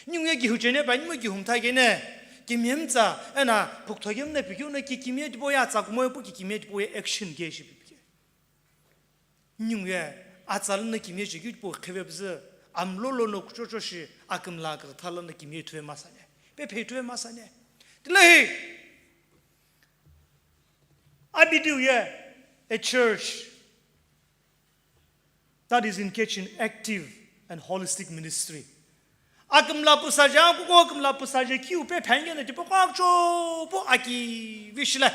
Ningu ye gihu chene pa, ningu gihu mtha kene. Kimiye mtsa, ena, phuktho kemna pikeu na ki kimiye tipo ya tsa kumoe pu ki kimiye tipo ya action ge shi pipike. Ningu ye, atsa lono kimiye chekeu tipau qhive püzü, amlo lono kuchocho shi, akümla kükütha lono kimiye ithüve masane. Pe phe ithüve masane. Tilehi, abidiu ye, a church that is engaged in active and holistic ministry. Akümla pusaje, akuko akümla pusaje, kiu pe phenge na tipau kuchopo aki vishile.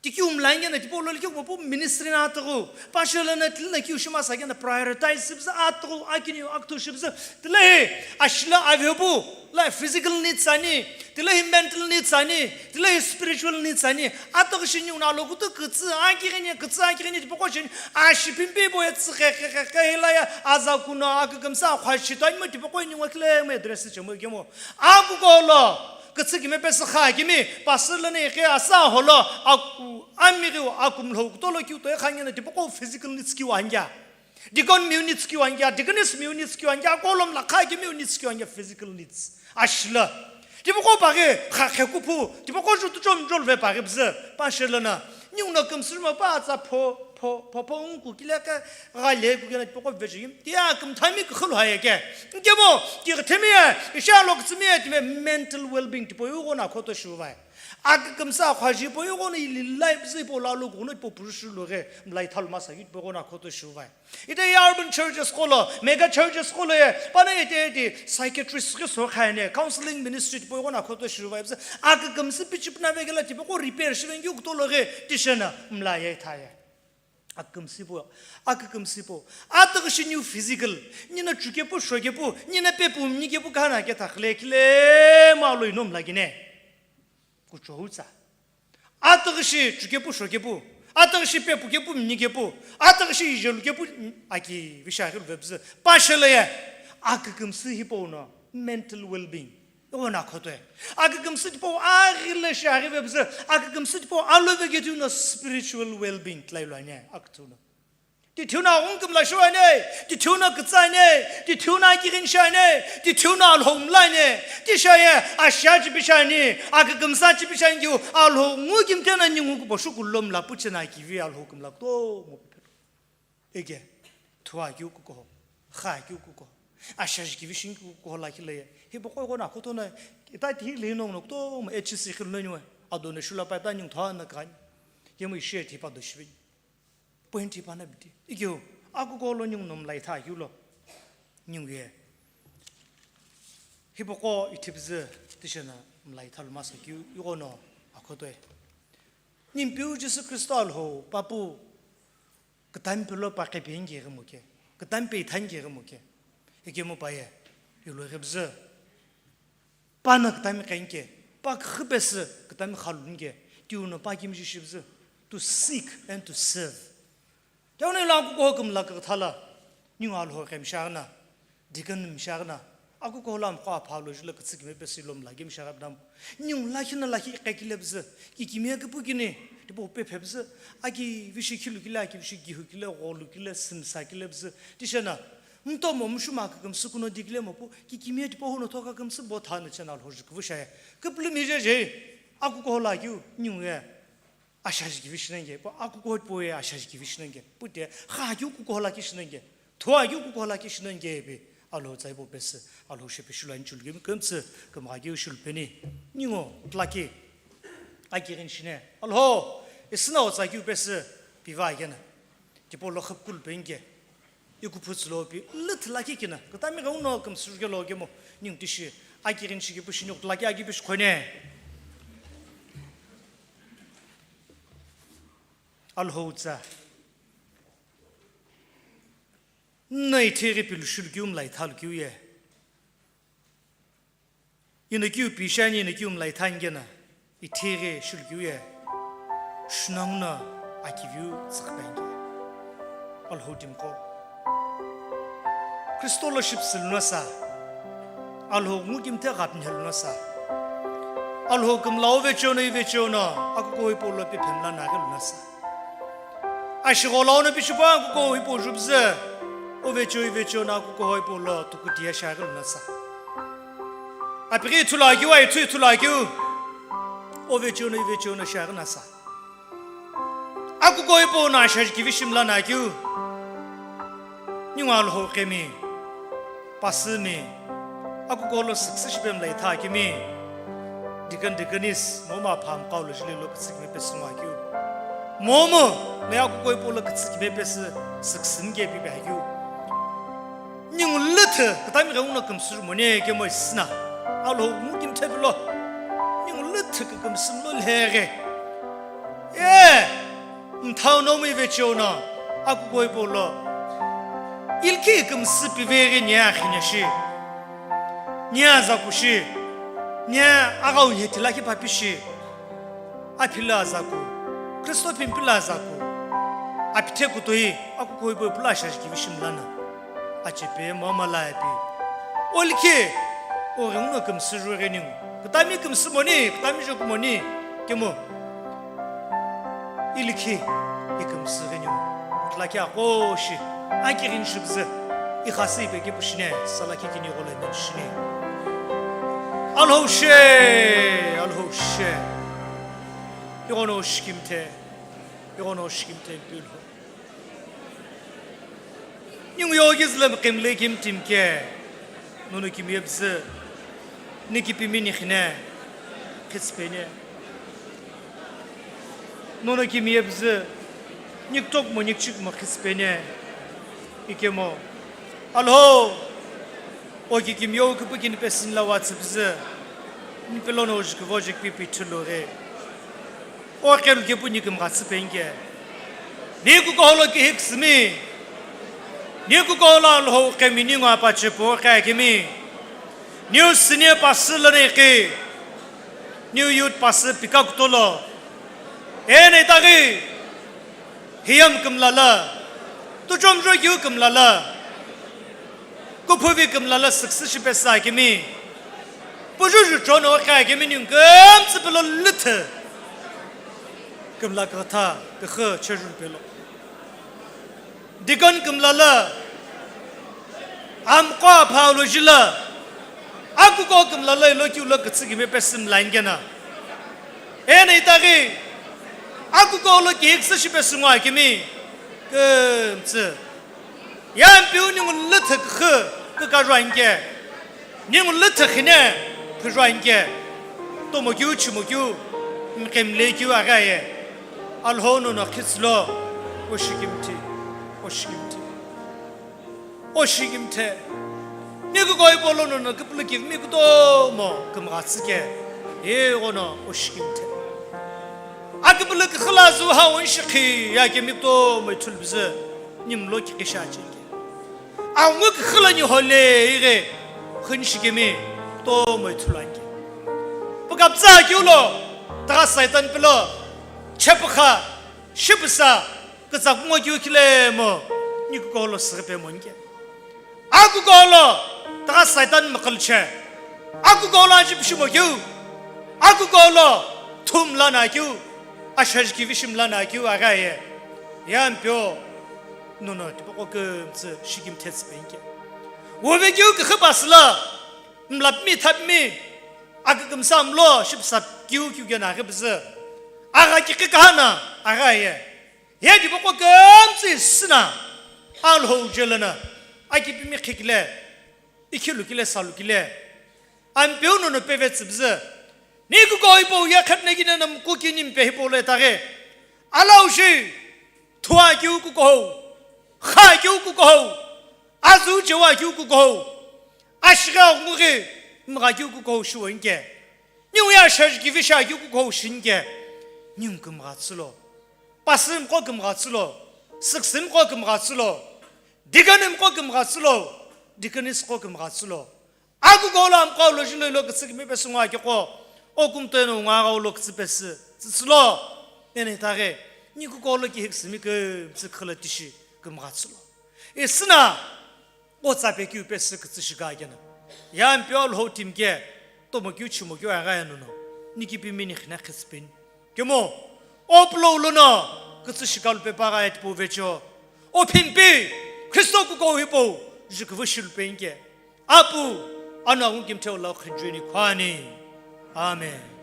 Tikiu mlainge na tipau lo likiu popo ministry na atughu. Pastor lono tili na kiu shima sa kena prioritize shipüzü atughu, akiniu akuthu shipüzü. Tilehi ashila avepu, la physical needs ani. Tilehi mental needs ani. Tilehi spiritual needs ani. Atughu shi ningu na lo kutu kütsü, akighini, kütsü akighini tipau ko shini. Ashipimpi bo ye tsü khe, khe, khe, khe, hila ya aza kuno akükümsa khwa shito ani mo tipau ko ningu akile mo address chemo kemo. Akukolo, kütsü kimi pesü kha kimi, pastor lono ighi asa holo, aku, amighiu, akumlhou kutolo kiu toi khangena, tipau ko physical needs kiu angya. Deacon miu needs kiu angya, deaconess miu needs kiu angya, kolom la kha kimiu needs kiu angya, physical needs. Ashila. Tipau ko paghi, kha khe kuphu, tipau ko ju tu chom jol ve paghi püzü, pastor lono. Ningu no kümsürmo pa atsa pho, pho, pho, pho, unku kile ke, gha le ku kena tipau ko veji. Tia kümthami kukhulu haye ke. Nkemo, ki kthemi ye, isha lo ktsimi ye, time mental well-being tipau yugo na khoto shuvai. Akükümsa khwaji po yugo no ili life zi po la lo kuno po purushi lo ge, mlai thalu masa yut po yugo na khoto shuvai. Ite ye urban churches kolo, mega churches kolo ye, pana ite ite psychiatrist ke so khaine, counseling ministry po yugo na khoto shuvai. Akükümsi pichip na vegela tipau ko repair shiven yuk to lo ge, tishena, mlai ye thaye. Akümsipo, akükümsipo. Atughu shi niu physical. Nina chukepu, shokepu, nina pepu, mnikepu kana ke thakhle kile ma lo inom lagine. Kuchoutsa. Atughu shi chukepu, shokepu. Atughu shi pepu kepu, mnikepu. Atughu shi ijelukepu, aki vishaghi vebzü. Pashele ye. Akükümsi hipau no. Mental well-being. Ighona khotoi. Akükümsü tipau aghile shi aghive püzü. Akükümsü tipau alove ketu no spiritual well-being tlai lo ane, aküthu no. Tithiu no ungkümla shu ane, tithiu no kütsa ane, tithiu no akighin shi ane, tithiu no alhou mla ane, tisha ye, asha chipi shi ani, akükümsa chipi shi ani kiu, alhou ngu kimte na ningu kupo shu kulom la puche na kivi alhou kümla kutomo pipelo. Ege, thua keu kuko, kha keu kuko, ashaji kivi shingi kuko la kile ye. Hipau ko ighona khoto na, ita ti hili no no kutomo H C khilo no niwe. Ado no shula pa ta ningu thua na kani. Yemu ishi ti pa do shivi. Point ti pa na bidi. Ikeu, akuko lo ningu no mlai tha keu lo. Ningu ye. Hipau ko ithipüzü tishena mlai thalu masa keu, ighona akhotoi. Nimpiu Jisü Khristo alhou, papu, kütami pelo pa qhepe nge ghi mo ke, kütami pe ithani nge ghi mo ke. Ikemu pa ye, yulo ghi püzü. Pa na kütami qhenke, pa khipesü kütami khalunge, tiu no pa kimiji shipüzü, to seek and to serve. Teo no ila kuko kümla küküthala, ningu alhou qhemshaghi na, Deacon mishaghi na, akukuholo amqo apha lo jula kütsükime pesü lo mlage mishaghi pdam. Ningu lakhi na lakhi iqekile püzü, kikimiye küpükini, tipau pephe püzü, aki vishi khilukile, aki vishi gihukile, ghulukile, sümsakile püzü, tishena, mtomo mshuma kükümsü kuno dikile mopu, kikimiye tipau huno thoka kümsü bo thana chena lo juküvü shaye. Küpülümi jeje, akukuholo akiu, ningu ye. Ashaji kivi shinenge, pu akukuhoi pu ye ashaji kivi shinenge, pu te, kha keu kukuhola ki shinenge, thua keu kukuhola ki shinenge pi, Alhou tsai pu pesü, Alhou shepe shulu ani chulu kemi kümtsü, kümgha keu shulu peni, ningu, tlaki, akirin shine, Alhou, isina o tsai keu pesü, piva agena, tipau lo khapkul penge, Ikuphu tsülo pi, lüthü lakhi kina, kütami ghenguno kümsürüke lo kemo, ningu tishi, akirin shiki pu shini, tlaki aki pi shikhone. Alhou tsa. Nna ithighi pilu shulu kiu mla ithalu kiu ye. Ino kiu pishani ino kiu mla ithangena, ithighi shulu kiu ye, shunanguno akiviu tsüqhüpenge. Alhou timqo. Kristo lo shipsü luna sa. Alhou ngu kimthe ghapnhe luna sa. Alhou kümla ovecheo no ivecheo no, akukuhoi pu lo piphemla naghi luna sa. Ashighola ono pishipa kuko hipau jupzü. Ovecheo ivecheo no kuko hipau lo tukutia shiaghi luna sa. Apighi ithulu akeu, aithu ithulu akeu. Ovecheo no ivecheo no shiaghi na sa. Akuko hipau no ashaji kivi shimla na akeu. Ningu Alhou qemi. Pasümi, akukuholo süküsü shipe mla itha akimi, deacon, deaconess, momu apha amqo lo jule lo kütsükime pesü ngo akeu. Momu, me akukuhoi pu lo kütsükime pesü süküsü nge pipe akeu. Ningu lüthü, kütami ghenguno kümsürü mone kemo isina, Alhou ngu kimthe pilo. Ningu lüthü kükümsü mlo lheghe. Ye, mthau nomu ivecheo no, akukuhoi pu lo. Ilkhi kümsü piveghi nia akhineshi. Nia zakushi. Nia aghau nheti lakhi papishi. Aphila zaku. Kristo phimpila zaku. Apithe kutoi, akukuhoi pu lo ashaji kivi shimla na. Achepe mama la epi. Olikhi, o ghenguno kümsü jughe ningu. Kütami kümsü moni, kütami joku moni, kemo. Ilikhi, ikümsü ghi ningu. Tlaki aqo shi, aki ghi nishipüzü. Ikhasü ipe kipu shine, salakhi kini ghola ipe shine. Alhou she, Alhou she. Ighono shikimthe, ighono shikimthe ipilho. Ningu yo kizüla mqimle kimtimke, nono kimiye püzü, ni kipimi nikhine, khitsüpeni. Nono kimiye püzü, niktok mo nikchik mo khitsüpeni, ikemo. Alhou, oki kimiye küpükini pesü nila watsü püzü, nipelono ojuküvo ojuküpi pi ithulu ghi. Oqelu kepu ni kümgha tsüpenge. Ni kukuholo kihi küsümi. Ni kukuholo Alhou qemi ningu apache pu oqe akimi. Niu senior pastor lono iqi. Niu youth pastor pika kutolo. Eno itaghi. Hiyam kümla la. Tuchomjo kiu kümla la. Kuphuvi kümla la süküsü shipesü akimi. Pujuju chono oqe akimi ningu kümtsü pelo lüthü. Kümla kütha, küxü, chejul pelo. Deacon kümla la. Amqo apha lo jila. Akukuhou kümla la ilo kiu lo kütsükime pesü mla ingena. Eno itaghi. Akukuhou lo kihi küsü shipesü ngo akimi. Kümtsü. Yampiu ningu lüthü küxü kükajua inke, ningu lüthü khine phüjua inke, tomo kiu chimo kiu mqemle kiu aghaye, Alhou nono khitsülo, oshikimthi, oshikimthi, oshikimthe. Ni kukuhoi pu lo nono küpülü kivimi kutomo kümgha tsüke, ighono oshikimthe. Aküpülü küxü la zu ha onshikhi ya kemi kutomo ithulu püzü. Nimlo kikisha cheke. Angu kikhilanyi hole ighe khunshi kemi tomo ithulu anke. Pukaptsa kiulo, taga Satan pilo, chepukha, shipüsa, kütsakungo kiu khilemo, ni kukuholo sürüpe monke. Akukuhou lo tagha Saitan mkülche. Akukuhou lo ajipishi mokeu. Akukuhou lo thumla nakeu. Ashaji kivishi mla nakeu aghaye. Ye Ampeu, nono tipaqo kümtsü shikimthe tsüpenike. Wuvekeu kükhe pasüla, mlapmi thapmi, akükümsa mlo shipsa kiu kiu kena aghi püzü. Agha kikhi kahana aghaye. Ye tipaqo kümtsü sina, Alhou jelo na, akipimi khikile, ikhilu kile, salu kile. Ampeu nono peve tsüpüzü. Ni kukuhou hipau ye khatna kina na mku kini mpe hipau lo itaghi. Alhou shi, thua keu kukuhou, kha keu kukuhou, azu chewa keu kukuhou, ashighi aghungu ghi mgha keu kukuhou shiwenge. Niu ye ashaji kivishi keu kukuhou shinike. Niu kümgha tsülo. Pastor mqo kümgha tsülo. Süksü mqo kümgha tsülo. Deacon mqo kümgha tsülo. Deaconess qo kümgha tsülo. Akukuhou lo amqo lo jilo ilo kütsü kimi pesü ngo akigho. O kumtono ngo agha lo kütsü pesü. Tsütsülo. Eno itaghi. Ni kukuhou lo kihi küsümi kümtsü khüla tishi kümgha tsülo. Isina. O tsa pe keu pesü kütsü shika kena. Ye Ampeu Alhou timi ke, tomo keu chimo keu aghaye nono. Ni kipimi ni khina khitsüpeni. Kemo, o pulou lono, kütsü shika lupe pa aghaye tipau vecho. O phimpi, Khristo kukuhou hipau, juküvü shilupenike. Apu, anu aghungu kimthe ula khenjuni khwani. Amen.